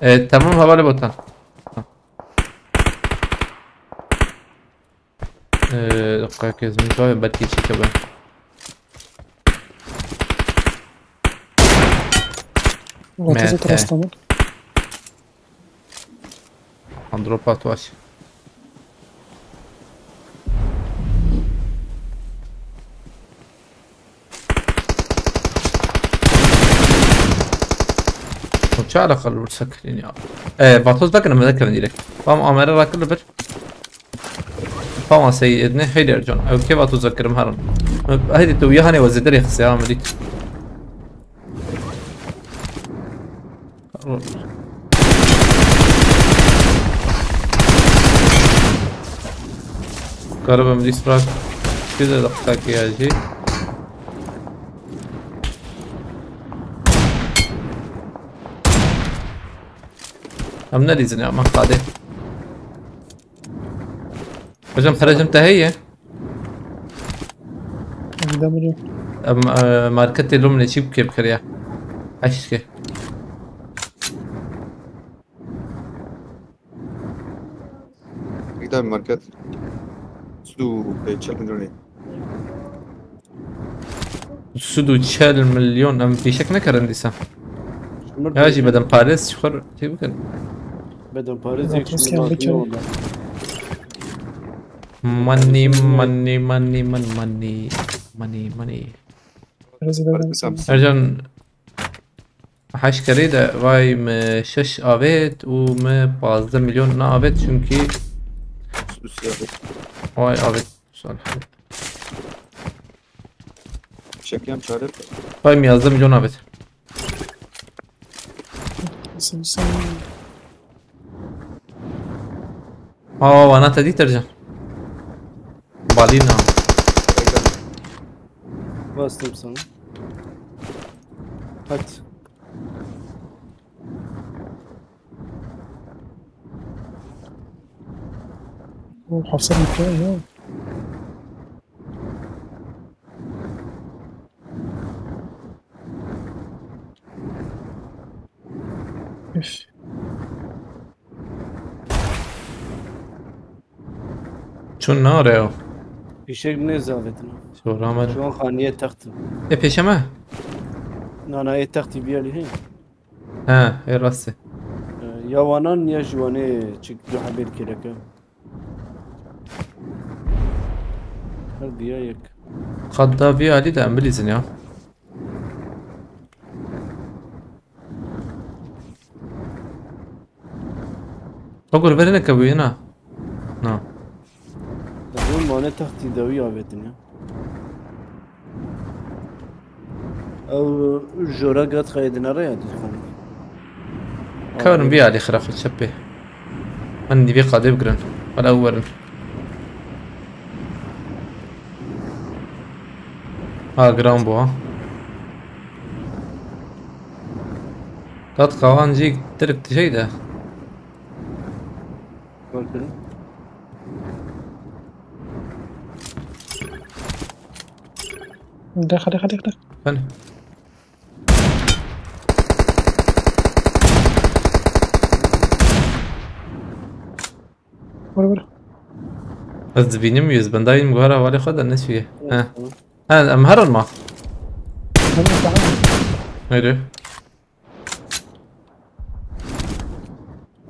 E, tamam, havale botan. E, dakika, kezmin çay, belki çekebe. Merhaba. Andro patwaş. Çi alakalı vursa kirin ya. E, vatoz bakın mı da kevin direkt. Tamam, amere rakılı bir. Tamam, sey edine heyler can. Ew keva tu zakirim haram. Hadi tu yahane ve zedere xse amri. Garibim disprak. Güzel dakika ki ya jî. Em nedîzin ya, me xadê. Hocam, xercim te heye? Em de biliyor. Em, e, marketê lom ne çî bikê bikiriya. Heşt ke. Gidelim market. Sudu, e, çel milyon. Sudu çel milyon, em pêşek nekerin dîsa. Ya jî bedem parêz çixur tê bikin. Bedem parêz yek Zaten şimdi siyah bakıyor. Money, money, money, money, money. Money, money. Ercan, heşt kerê de vay mi şeş avêt û mi pazdeh milyon na avêt çünkü vay avêt. Şekem çare. Vay mi yazdeh milyon avêt. Aa, wana te dît Ercan. Balina. Bastım sana. Hadi. O hafsa bitti ya. Üf. Çun nare o. Fişek ne zavetin? Sonra ama. Şu an xaniye taktım. E, peşeme? Nana e taktı bir yeri he. Ha, e rastı. E, ya wanan ya jiwane çık du habel kireke. Her diye yek. Kadda bir Ali de embilizin ya. Ogur verene kabûye na. Na. Dibûn mane textî dawî avêtin ya. Ew jora gat xeyê dinere ya dixwin. Kevin bir alî xira xwe çepê. Min nîvê qadê bigirin. Wala ew werin. Ha, giran bû ha. Tat kawan jî direk tijey de. Bakın. Dek, dek, dek, dek. Ben. Vur, vur. Ez dibînim yüz, ben dayım guhara vali xwe de ne çiye. He. Tamam. He, em herin ma. Tamam, tamam. Haydi.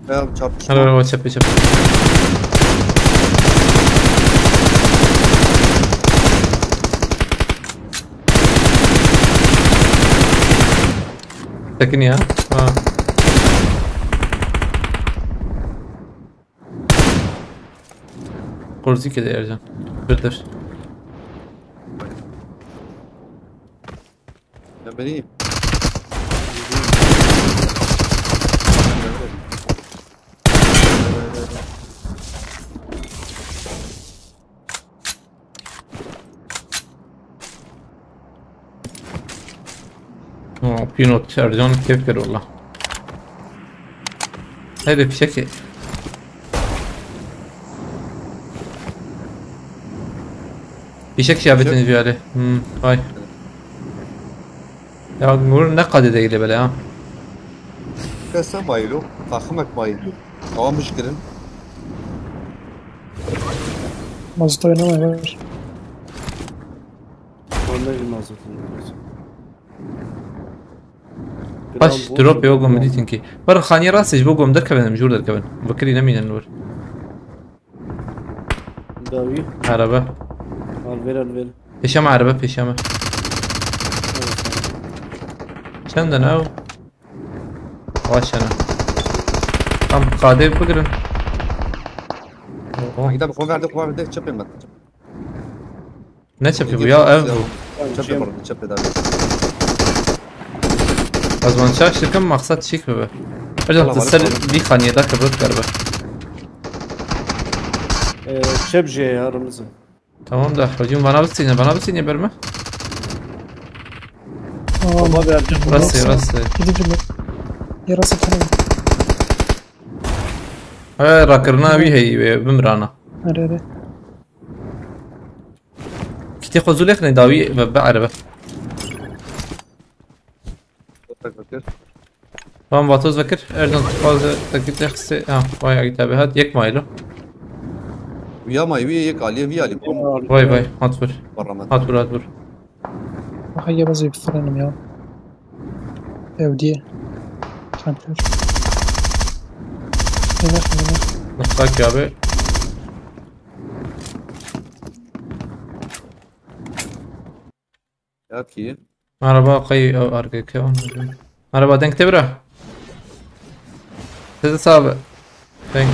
Ya, çarpışma. Hadi, hadi, çapı, çapı. Tekin ya. Ha. Korzike de Ercan. Bir dur. Ya beni. Aa, Pinot, Ercan keyf kir valla. Hadi fişek. Fişek şiyabetin ziyade. Hmm, vay. Ya nur ne kadar değil böyle ya. Kese mayilo, takım et mayilo. Tamam, iş girin. Mazot oynamaya ver. Vallahi mazotun lazım. Baş drop yok mu ditin ki? Var xaniye rastı bu gom derkevin, jur derkevin. Bakır ineminen var. Davi. Araba. Al ver, al ver. Peşeme araba, peşeme. Sen de ne o? Başana. Tam kadev bıgırın. Oho. Gidelim, kuvvet verdi, kuvvet verdi. Çöpeyim ben. Ne çöpü bu ya? Ev bu. Çöpe vurdu, çöpe daha. Ez man çaş dikim, maksat çîk bibe. Ercan, tu ser vî xaniyê de kibrit kerbe. Ee, çep jê ya, Remzi. Tamam da, hocam bana bir saniye, bana bir saniye verme. Tamam. Baba verdim. Rastı, rastı. Gidince mi? Yarası tamam. He, rakırına bir hey ve bimrana. Hadi, hadi. Kitê xwe zû lêxine dawî ve bierive. Tek vekir. Tamam, vatoz vekir. Ercan, fazla takip texsi. Ha, bayağı gitti abi. Hat, yek maylo. Uya may, uya yek aliye, uya aliye. Vay vay, hat vur. Barramet. Hat vur, hat vur. Aha, ya bazı bir frenim ya. Evdiye. Kamper. Yemek, yemek. Mutlak abi. Ya ki. Merhaba, qey ew R G K on. Merhaba, denk te bira. Siz hesabı. Denk.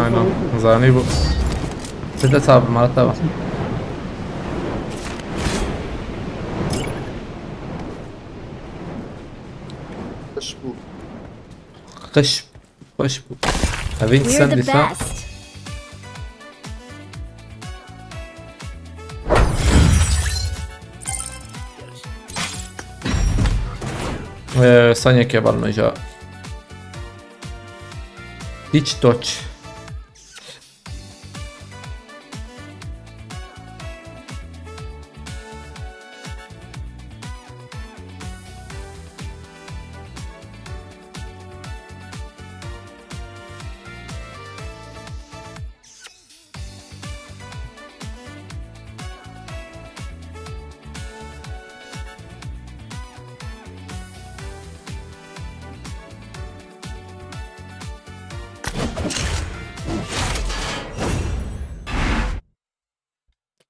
Aynen. Zani bu. Siz hesabı, Marat abi. Kış bu. Kış. Hoş bu. Evin We're sen the dîsa. Best. Ee, saniyekê balmaja. Hiç doç.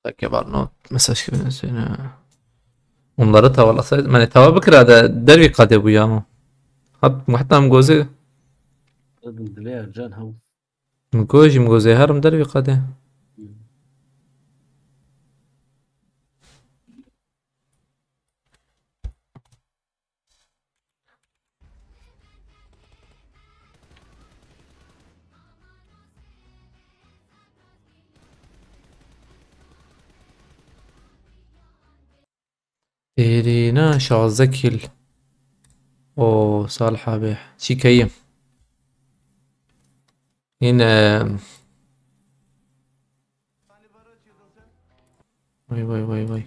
Belki var, no mesaj gibi söyle. Onları tavalasaydım. Hani tava bikira da dervi kade bu ya. Hat, hatta mgozi. Dilê Ercan hew. Mgoji mgozi herim dervi kade. Êrîna şazdeh kîl. O Salih abi. Çîkeyim. Yine. Vay, vay, vay, vay.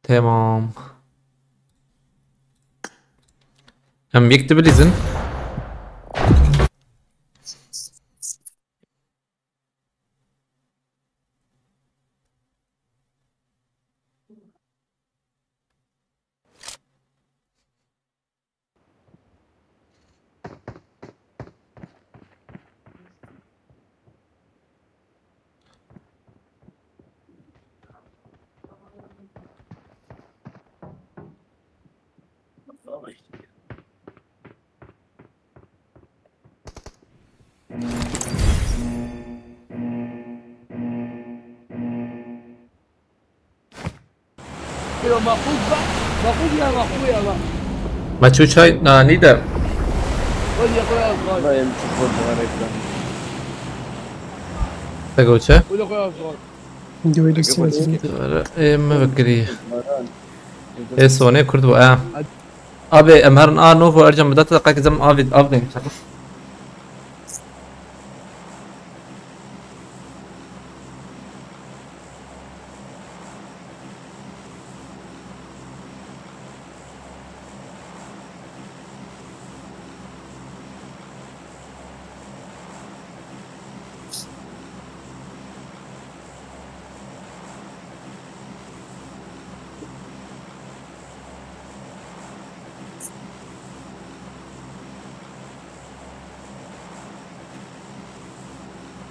Tamam. Em yek dibilîzin. Yo, maqûl ba, maqûl ya, maqûl ya, ba. Ma çû çay? Na, nî de. Wele ya, wele ya, wele. Te goçe? Wele ya, wele. Ê, me vekirî. Ê, sonê kurd bu, e. Abi, em herin a nov û Ercan, bi data deqek zem avê, av deng.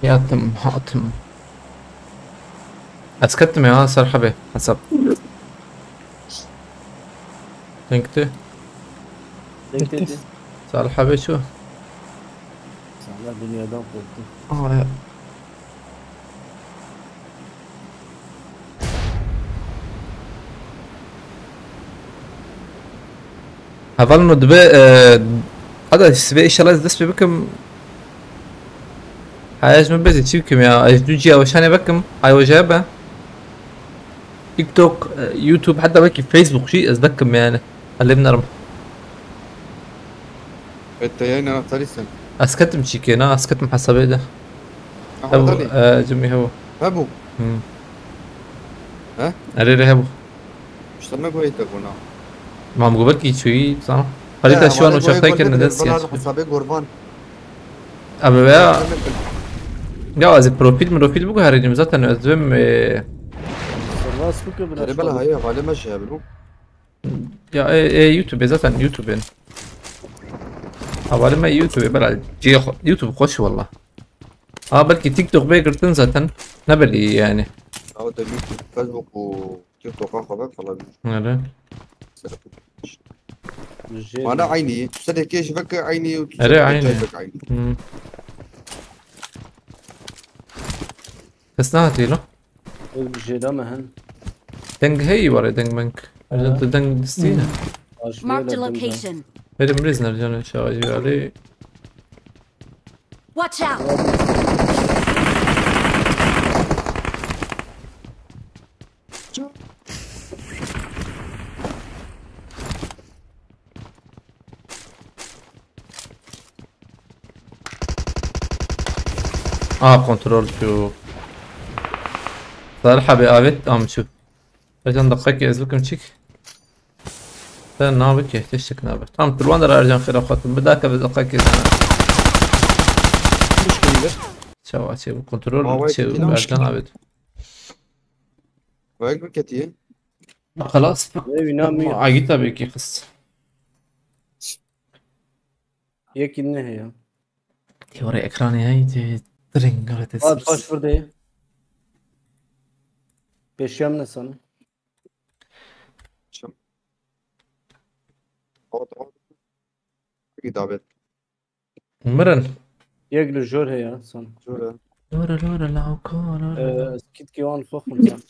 Yattım, hattım. Ez kettim ya, ser hebê hesap. Denkti. Denkti. Salih hebê ço? Salih dünyadan korktu. Aa ya. Hevalno dibe, e, hada sibê inşallah ez dest pê bikim. Ha, ez min bezê çi bikim ya? Ez du ciya weşanê vekim. Ay weşaya be. TikTok, e, YouTube, hatta belki Facebook jî ez vekim yani. Elê binerim. Evet, te yayın anahtarı sen. Ez ketim çîkê, na, ez ketim hesabê de. Aha, hebu, tabii. E, cimî hebu. Hebu. Hmm. He? Erê rê hebu. İşte me goyê te gona. Mam gober ki çuyi sana. Halî te şu an uçakta kirine dest ya. Hesabê gorvan. Abi veya ya, ez profil profil bu herînim zaten ez dibim, e, Sırnas bu ki bırak. Bela hayır, hale me şey abi bu. Ya, e, e, YouTube, zaten YouTube yani. Hevalê me YouTube, bela cihê xwe, YouTube xweş e walla. Ha, belkî TikTok bê girtin zaten. Ne belî yani. Ew de YouTube, Facebook û TikTok-a xwe be, xwe be. Öyle. Jê Mana aynı. Tu sedekê ji veke aynı, tu Ere, sedekê aynı. Vek aynı. Hmm. Kes nehatiye lo? Ew bi jêda me hin. Deng heyî were, deng meng. Aha. Ercan, tu deng distîne. Hmm. Marked a location. Benim rizner canı çağırıyor Ali. Watch out! Aa, kontrol çû. Salih abi, evet, am çû. Ercan, dakika ki ez bikim çik. Sen ne abi ki? Teştik ne abi? Tam turban da Ercan xêra xatir. Bir dakika, bir dakika ki sana. Hoş geldin. Çava çe bu kontrol Aa, vay, çe kekine hoş Ercan geldin. Abi. Vay, bir ketiye. Xelas. Ev inanmıyor. Agi tabii ki kız. Yekî ne heye? Tê were ekranê hey, tê diring, were tê Bak, sers. Baş vur de. Peşem ne sana? Çim. Hot, hot. Bir davet. Mirin. Yek li jor heye sana. Jor he. Lore, lore, lawko, lore, Ee, lawko. Skit ki wan foxum sen.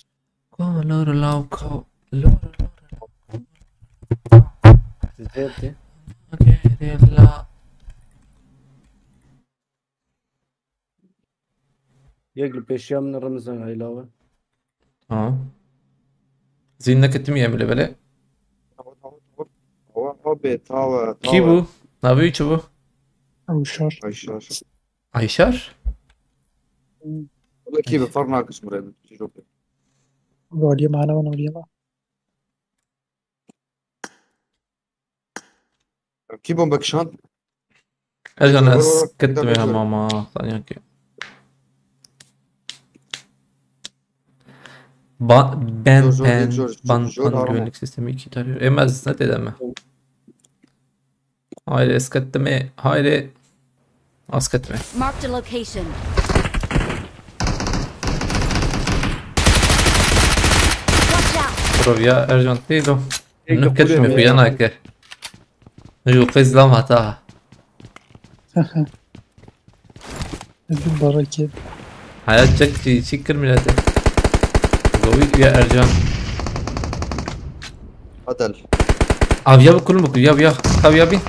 Ko, lore, lawko, lore, lore. Zêr tê. Gerilla. Yek li pêşiya min Remzan heyla we. Ha. Zîn neke tim yem li belê. Tawa, tawa, tawa. Tawa, tawa, bê, tawa, Kî tawa. Bû? Navê wî çi bû? Awşar. Ayşar. Ayşar? Wala kî bi ferq nakir ji min re, çi jok e. Valiyê me, hene wan valiyê me. Kî bombe kişand? Ercan, ez ketime hema ma, saniya ki. Ba-, ben, Jor, jor, ben, jor, jor, ban, jor, ban arama. Güvenlik sistemi iki tarıyor. Em ez ne dedim mi? Haydi, ez ketime, haydi. Az ketime. Marked a location. Watch out! Bro, ya Ercan değil o. Tek Nuk de ketime kuruyor ya. Piyana ke. Ju qizlam hata. Ödül baraki. Hayat çek çi, çi kir millete. Govi ya Ercan. Adel. Aviya bi kulum bi ya ya. Aviya bi.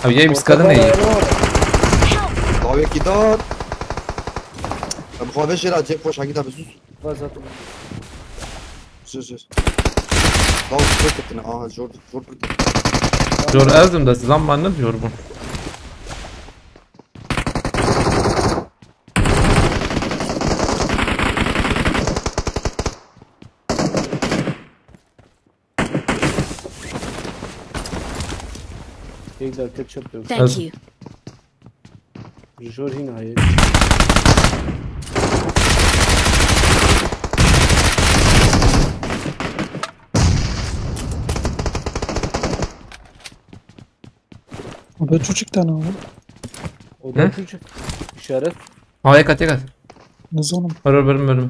Aviya bi skadın iyi. Aviya kidar. Abi xwe vê jêra cêb xweş hekî tabi sus. Sus, sus. Daha sus, sus, sus. Aha, zor, zor. Zor ezdim de zaman ne diyor bu? Tek dakika çöp yok. Thank you. Jor hîn hayê. Oda çuçik tane abi. Oda Hı? Çuçik. İşaret. Ha, yek at, yek at. Nizanim. Var, var, var, var.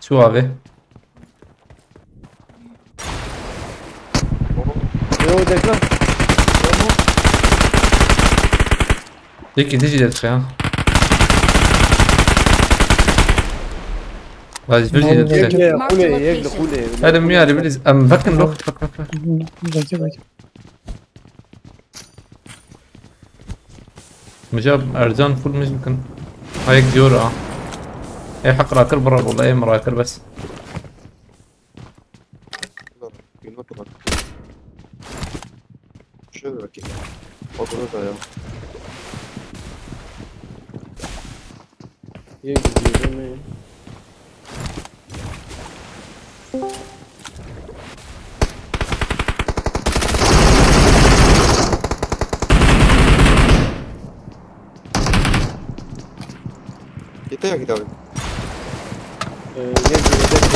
Şu abi. Yo, dekle. Peki, ne diyeceğiz ya? Vay, bir şey Vallahi dedik. Yekle, kule, yekle, kule. Hadi mi yani, biz, em, bakın, bak, bak, bak, bak. Hı hı, belki, belki. Mija Ercan full müzik bikin. Ayek diyor ha. Ê heq rakir bira rola, ê min rakir bes. Şöyle bakayım. Oturur da ya. Yek gidiyor değil mi? Yeter ya, git abi. Ee, gel, gel, gel, gel.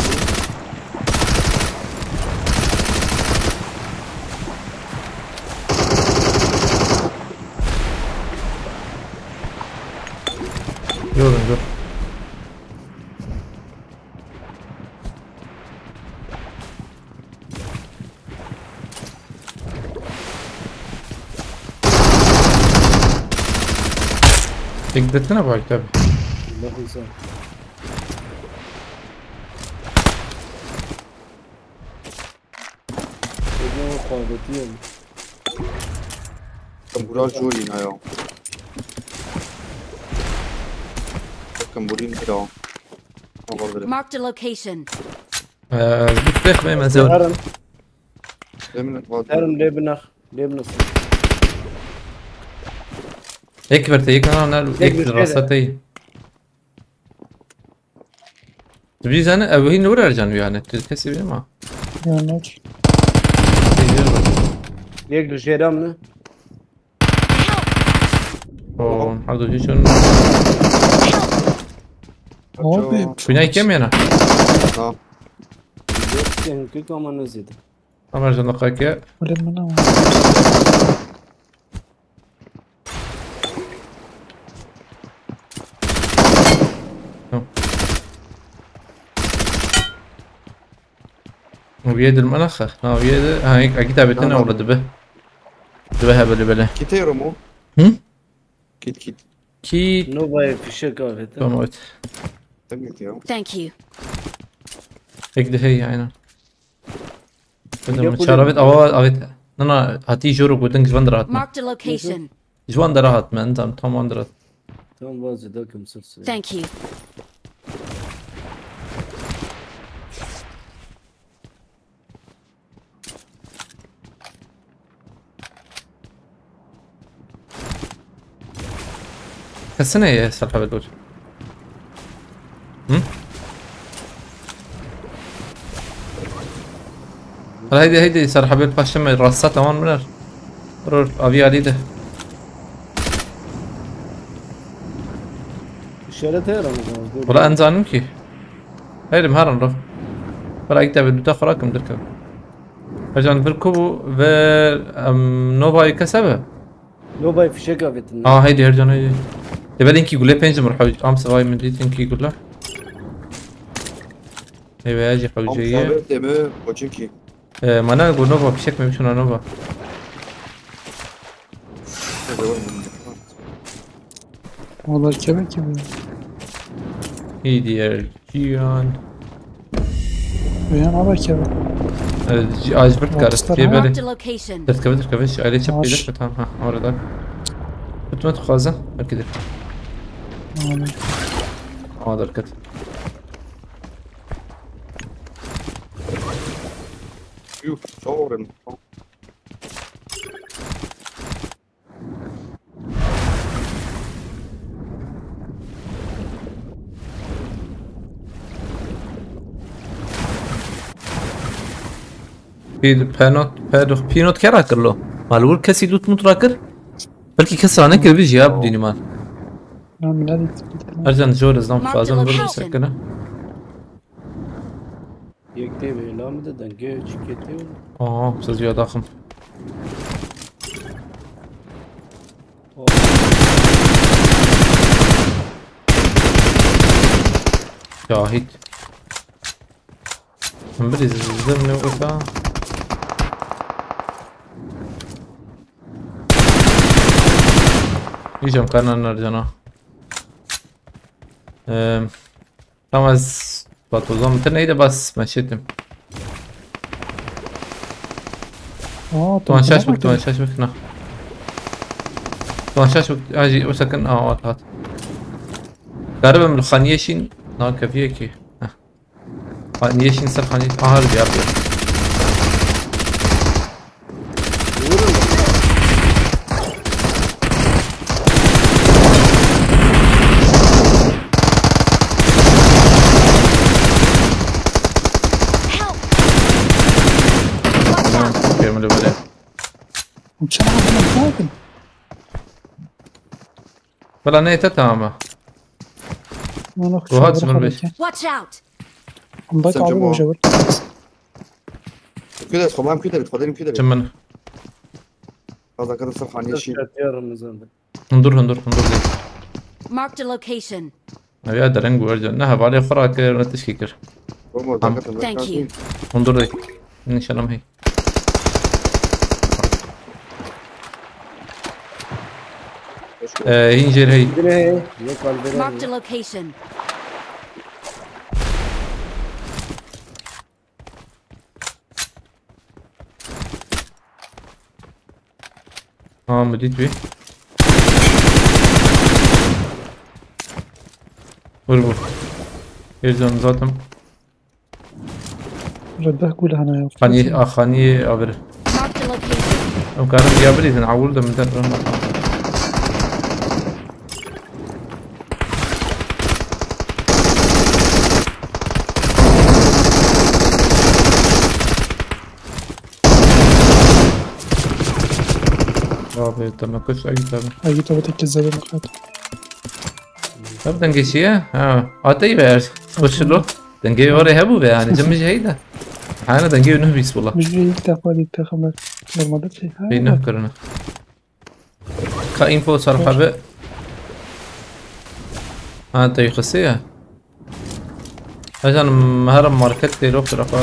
Tek detine bak tabi. Bak insan. Dedim o kavgeti yani. Tam bura jûrî ne ya. Bakın burayı ne ya. Olabilir. Marked a location. Eee, bu tek ben mesela. Herim, Demin var. herim lê binax. Lê binax. Ek verte, ek ana, Ek ek verte. Rasta tey. Tu bir zane, ev hin nur ercan yani. Tu kesi bir ama. Yanlış. Şey diyor bak. Yek li jêra min e. O, hadi hiç onun. Abi. Binayı kem yana. Tamam. Sen kök ama ne zedi. Ama ercan da kake. Öyle mi lan? Wiyê dil me naxe. Ha, wiyê de, ha, ek, ekî tabetine Tamam. Orada dibe. Dibe hebele bele. Kitê Romo. Hı? Kit kit. Ki Nova'ya fişek avete. Tamam, evet. Tabii ki ya. Thank you. Ek de hey, aynen. Ya Tamam, bu çara da- evet, ava, evet. Nana, hati joro ku ding jwan dira hatme. Marked a location. Jwan dira hatme, tam, tam wan dira. Tam vazı da kim sır sır. Thank you. Kesine ye, serhebet bol. Hı? Haydi, haydi, serhebet paşa me, rasta tamam mı? Rol, avi Ali de. İşaret her ama. Wala em zanim ki. Haydi, her an rol. Wala ilk de bir dudak xora kim dirkim. Hocam bir kubu ve, em, Nova'yı kesebe. Nova'ya fişek avetin. Aa, haydi, her can, haydi. De ben iki gule pencim ruhu. Am sevay mi dedin ki gule? Eve ya, Am hocayı. Sabir demi koçun ki. Ee, mana bu Nova, fişek mi, şuna Nova. Valla kebe kebe. Hey diğer Cihan. Uyan haber kebe. Ee, Ci- Ajbert kar. Rockstar, Diye ha? böyle. Marked a location. Dert kavit, dert kavit. Aile çap Baş. gelir mi? Tamam, ha, orada. Tutma tu fazla. Belki de. Yani. Aa, dikkat. Yuh, çok öğrendim. Pî-, penot, pedox, pînot kera kirlo. Mal wir kesî dût mut ra kir. Belkî kes ra nekir, bijî ya bidînî mal. Lan millet. Ercan jor ez dan Mark the fazla bir location. sekene. Yek tê vêla min de dengê çiketê û. Aha, siz ya daxim. Şahit. Min birî zim ne wisa. Yiyeceğim karnını Ercan'a. Eee, tamam, ez batozan bitir neydi bas meşetim. Aa, Tuan şaş bik, tuan şaş bik na. Tuan şaş bik, hacı o sakın, aa, at at. Garibim xaniye şin, na kafiye ki. Heh. Xaniye şin ser xaniye, aha, bir yapıyor. Help! Tamam, okey, öyle böyle. Uçan adam ne yapayım? Valla ne ete tamam. Lan Oha, sınır beş. Watch out! Bak Sen abi cama. Hoca bak. Küde, tamam küde, tamam küde. Çimin. Fazla kadar saf hani şey. Çatıya Ramazan'da. Hundur, hundur, hundur değil. Marked a location. Ya dereng bu Ercan. Ne havale xora kir, ne tişki kir. Olmaz, Tamam. hakikaten, Thank hakikaten. you. Hundur değil. Nişanım hey. Ee, hîn jêr hey. Bine hey. Yek kalbine Marked a hey. Location. Ha, min dît wî. Vur vur. Hêr can zaten. Re deh gule hene ya. Xanî, a, xanî avir. Marked a location. Em karin ya birîzin, awul de min der. Abi, te me kuşt, Egît abi. Egît abi, tek zerre nakat. Ev dengê çi ye? Ha, ateyî ver. Hoşilo. Dengê wê hebû be yani, cem ji heyda. Hana dengê wê nuh bîst wala. Min jî ilk defa dît, te xemer normalde şey. Ha, bî nuh kirine. Ka info ser xwe be. Ha, te xise ya. Ejan, me herim market tê, rok tira xwe.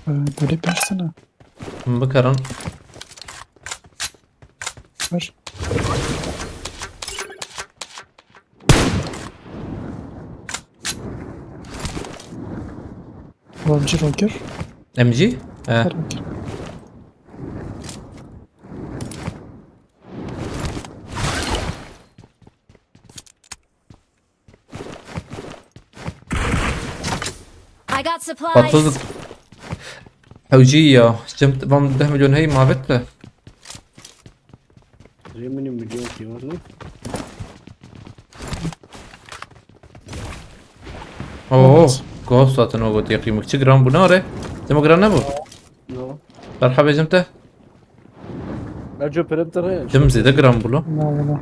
Ee, gulê persine. Min bikerin. Ver. Wan cî rokir. Em cî? He. Her rokir. I got supplies. Patladı. Hewcî ya. Cem, van deh milyon hey mavet de. Rê min ê milyon kî var ne? Oo, ghost zaten o gotiye qîmik. Çi gram bu ne re? Demo gram ne bu? No. Merhaba Cem te. Erco pere bi te re. Cem zêde gram bu lo. Na, na.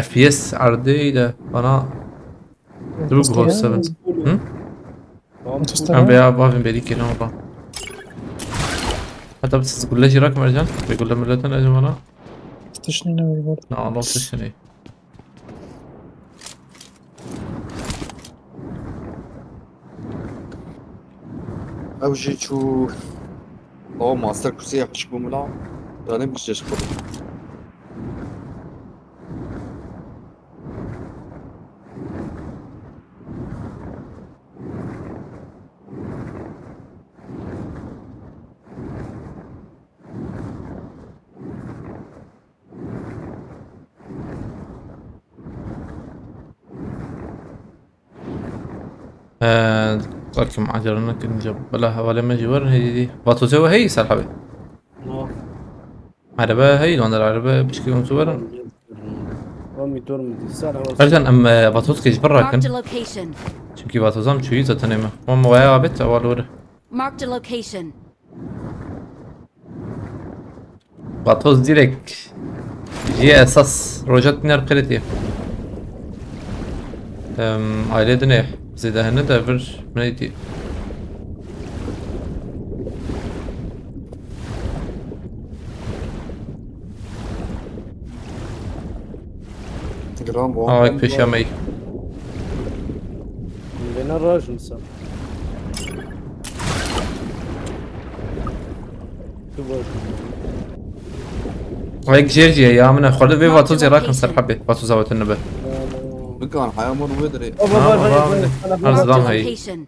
F P S erdê de bana. Dur bu ghost seven. Hı? Tamam, Mustafa. Em veya bavin beri kêne ola. Hatta siz gulle jirak mercan. Ve gulle milletin acı bana. Tiştişini ne var bu arada? Na, Allah tiştişini. Ew jî çû. O master kursê yek çik bû min a. Yanî bişte ji xwe. Ee, Belki macera nekin, ca bila hevalê me jî werin hêdî dî. Vatozê we heyî ser hebê? No. Erebe heyî, li wan der erebe pişkî hûn zû werin. Wa mîtor min dî, ser heval. Ercan, em, e, vatozkê ji vir rakin. Marked a location. Çünkü vatozam çûyî zaten ê me. Wan me waya abet, ewal were. Marked a location. Vatoz direkt. Jê esas roja tîner qirêtiye. Em, aile dine zêde hene de vir neydi? Gram bu. Aa, ek peşemey. Lena rajin sen. Ek jêr jî ya min xwedî vê vatozê rakin ser hebê, vatoza we tune be. Bikan haya mor wê dirê. Baba, baba, baba, baba. Her zaman hayır. Location.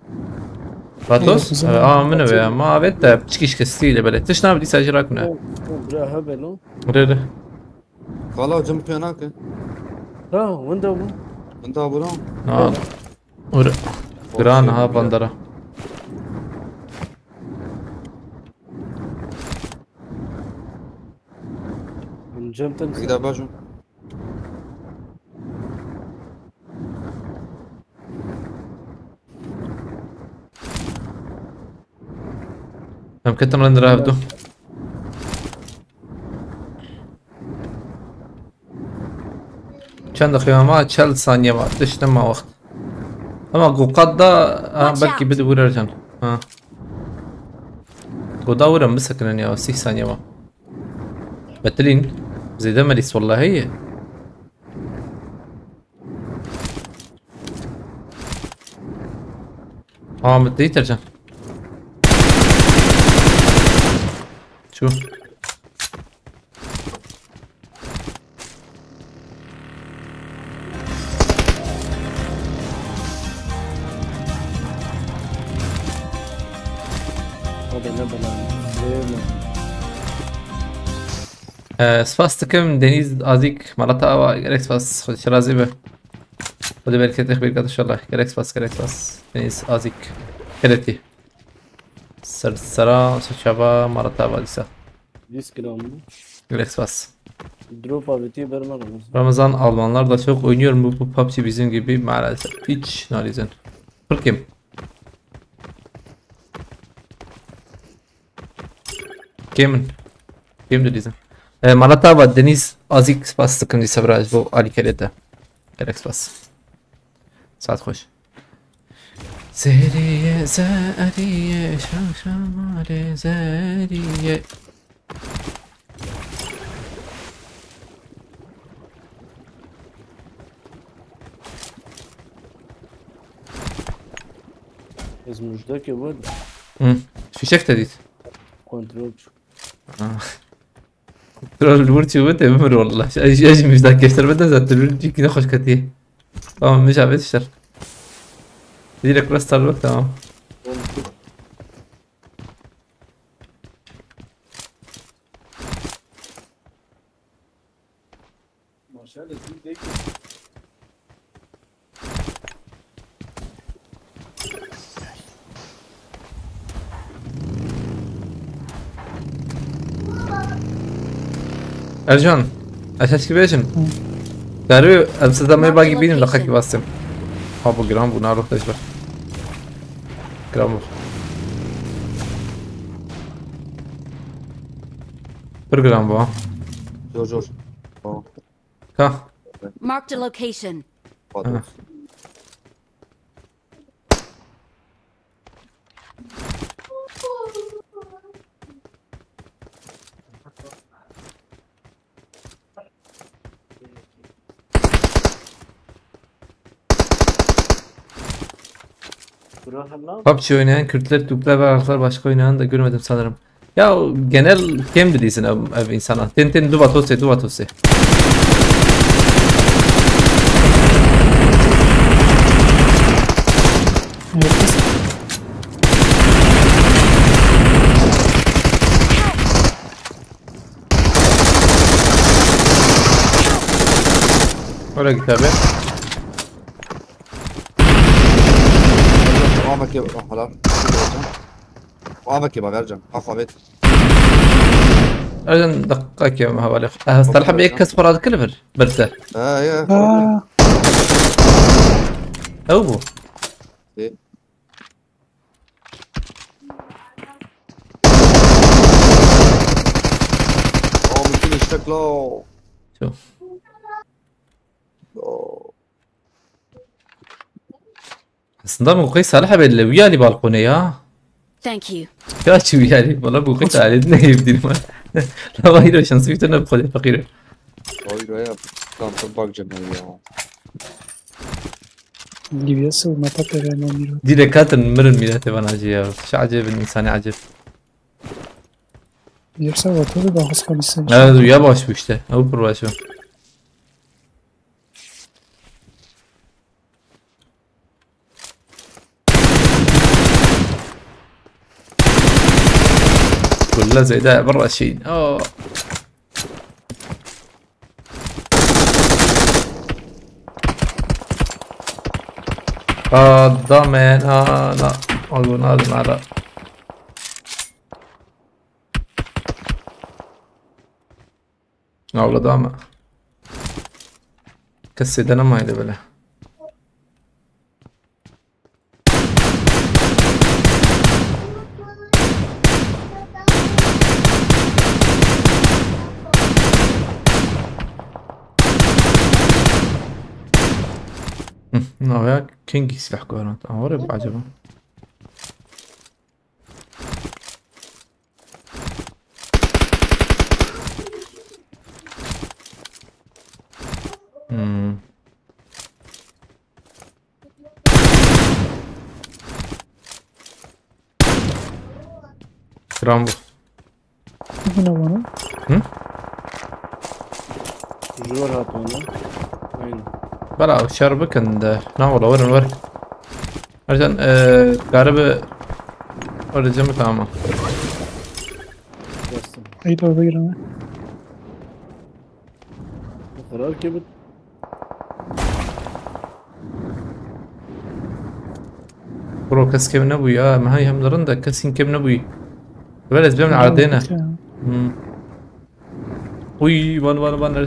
Vatos? Ee, aa, min ve ama evet de piçkî şikestî le belê. Tişt nabe dîsa jî rakine. Bira hebelo. Re re. Kala cim pê nake. Ha, winda bû. Winda bû lan. Ha. Ur. Giran ha bandara. Cem tem. Bir daha bacım. Em ketin rend re hevdu. Çend daqiqe ma? Çel saniye ma. Tişt nema wext. Ama ku qat da, ha, belkî bidi wira can. Ha. Ku da wira bisekinin ya, sîh saniye ma. Betilîn. Zêde melîs wallahî ye. Aa, min dît Ercan. Çû. O da ne bela. Ee, spas dikim Deniz Azik, Malata Ava, gerek spas, Xwedê şirazî be. Xwedê bereketê xwe bêrkat inşallah. Gerek spas, gerek spas. Deniz Azik. Keretî. Ser sera, ser çava, Malata Ava dîsa. Yüz kilo mu? Gerek spas. Drop abi, tiye berman olmasın. Ramazan, Almanlar da çok oynuyor mu bu PUBG bizim gibi? Maalesef. Hiç, nalizin. Pırkim. Kêm in. Kêm dilîzin. E, Malata Ava, Deniz Azik, spas dikim dîsa bira ji bo alîkariyê te. Gelek spas. Saet xweş. Zeriye, zeriye, şaşamarê zeriye. Ez mujdeke we de. Hı. Fişek te dît. Kontrol çû. Ah. Troll vur çû te bimir wallah. Ez, ez jî mujdek kêştir bide zaten, vur cîkî ne xweş ketiye. Tamam, min jî avêt şer. Direkt rest al bak, tamam. Ercan, ez heskî bêjim. Hı. Darû, em size me bagî bînin, laqekî bastim. Ha, bu giran bû, naroh te ji ber. Giran bû. Pir giran bû, ha. Zor, zor. Tamam. Ka. Marked a location. Pardon. Ha. PUBG oynayan Kürtler, Türkler ve Araplar, başka oynayan da görmedim sanırım. Ya genel kêm dilîzin ev, ev insana. Tên tên du vatosê, du vatosê. Oraya git abi. Ama ki, oh, helal. Ama ki bak Ercan. Kafa bet. Ercan, deqekê me hevalê. Eh, Talha bê, yek kes xwe radikir li vir. Birse. Ha, ya. Ha. Ew bû. Ê. Aa, mümkün işte, klo. Ço. Yo. Aslında bu kız Salih abi le, wî alî balkonê ya. Thank you. Ya çi wî alî? Valla bu kız alî ne evdin var. La vay, şanslı bir tane bu kadar fakir. Vay, vay, ya. Tamam, tamam, bak canım ya. Libya savunma patlayan Miro. Direkt atın, mirin millete bana acı ya. Şu acayip insan acayip. Yoksa vatan da daha hızlı konuşsaymış. Evet, ya baş bu işte. Avrupa başı. Kulla Zeyda برا شيء. Oh. Adamın ana. Algın alın ara. Avladı ama. Kesê de nemayê de bile. Hı, navya King silah koyarım. Ama oraya bir acaba. Hmm. Rambo. Buna bana. Hı? Zor hat bana. Aynen. Bela şer bikin de. Na wala, werin wer. Ercan, e, garibi Öyle cemik ama. Bastım. Ey, doğru yürüme. Bu karar gibi. Bro, kes kêm nebû ya. Me hay hem dirin de kes hîn kêm nebûyî. Ver ez bêm erdê ne. Hmm. Uy, van van van.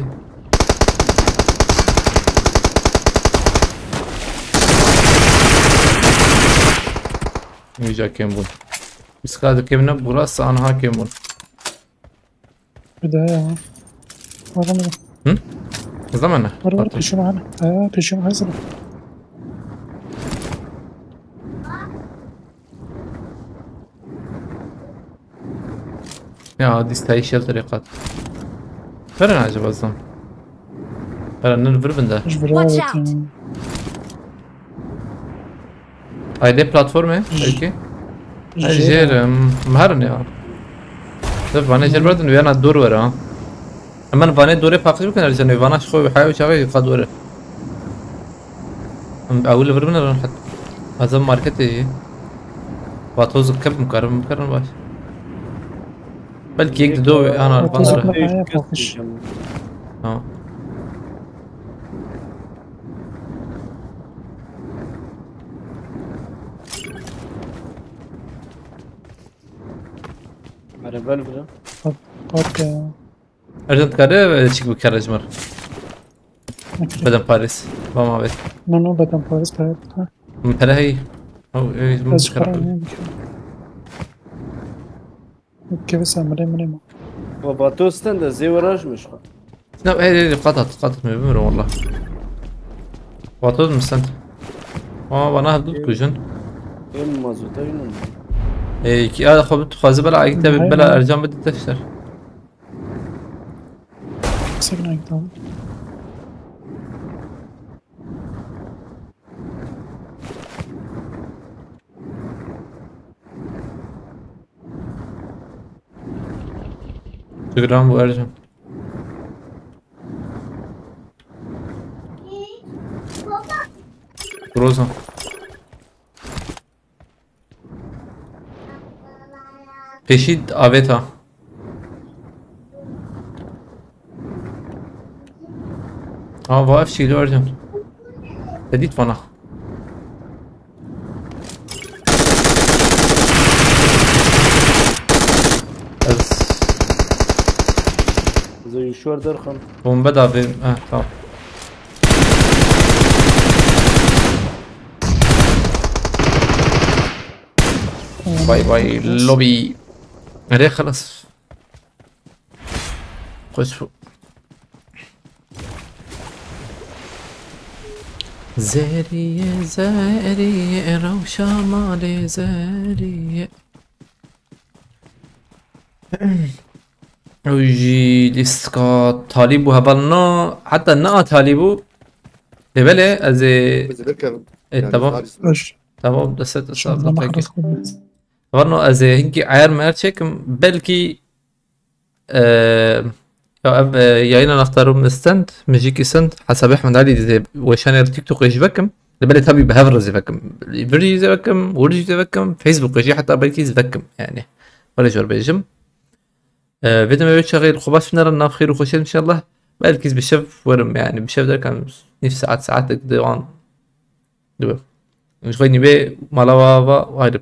Iyice kêm bûn. Biz kadar kêm ne burası, anha kêm bûn. Bir daha ya. Var mı? Hızlı mı ne? Var var, peşime hala. Ha, peşime hazır. Ya, dîstayî shelterê qat. Peren acaba zam. Peren nir vir bin de. Ji bira Watch evet out. Yani. Aydê platformê belkî. Ay, jêr, em, em herin ya. Def vanê jêr berdin, wiyana dor were ha. Hemen vanê dorê paqij bikin, her canê vana xwe haya û çaxê yuka dore. Em ewil vir bine ran het. Azam marketê jî. Vatoz kep mikarim, mikarim baş. Belkî yek di do ana Vatoz bana. kep. Haya paqij. Tamam. Araba bile. Bak ya. Ercan dikare çik bikare ji mir. Bedem Paris. Bama be. No no, bedem Paris pere. Ha. Min pere hey. Oh, ey, min Ez dikare. para ne bikir. Kevisa mire mire ma. Baba dostan da zêweraş mişka. Ne, hey, hey, qat at, qat at, me bimir valla. Vatoz mu sen? Ama bana hevdut kujun. Em mazota yunun. Ey, ki ya xwe tu xwazi bela ayik te Hayır, bela hayır. Ercan bidi deşter. Sekine git abi. Şükran bu Ercan. Groza. Peşî avêta. Aa, va ev çî Ercan. Edît vana. Ez Zeyşuar derxan. Bombe da verin. Ha, tamam. Bay bay lobby. Nereye halas? Hoş bu. Zeriye, zeriye, rewşa malê zeriye. Ew jî lîstika talî bû hevalno, heta ne a talî bû. Lê belê ez ê. Biz bir kevin. E, tamam. Hoş. Tamam, deset Şundan hesabla bak. peki. Hevalno ez ê hinkî ayar mayar çekim. Belkî e, ya ev e, yayına nextarum stend, müzik stend, hesabê Ehmed Ali dizê weşanê TikTokê jî vekim. Lê belê tabii bi hev re zî vekim. Vir jî zî vekim, wir jî zî vekim, Facebook jî heta belkî zî vekim yani. Were jor bêjim. Ee, vê demê wê çaxê xwe baş binêrin nav xêr û xweşiyê inşallah. Belkî bi şev werim yani, bi şev derken nîv saet, saetek dewan dibe. Ji xwe nîvê mala wa va ayrı.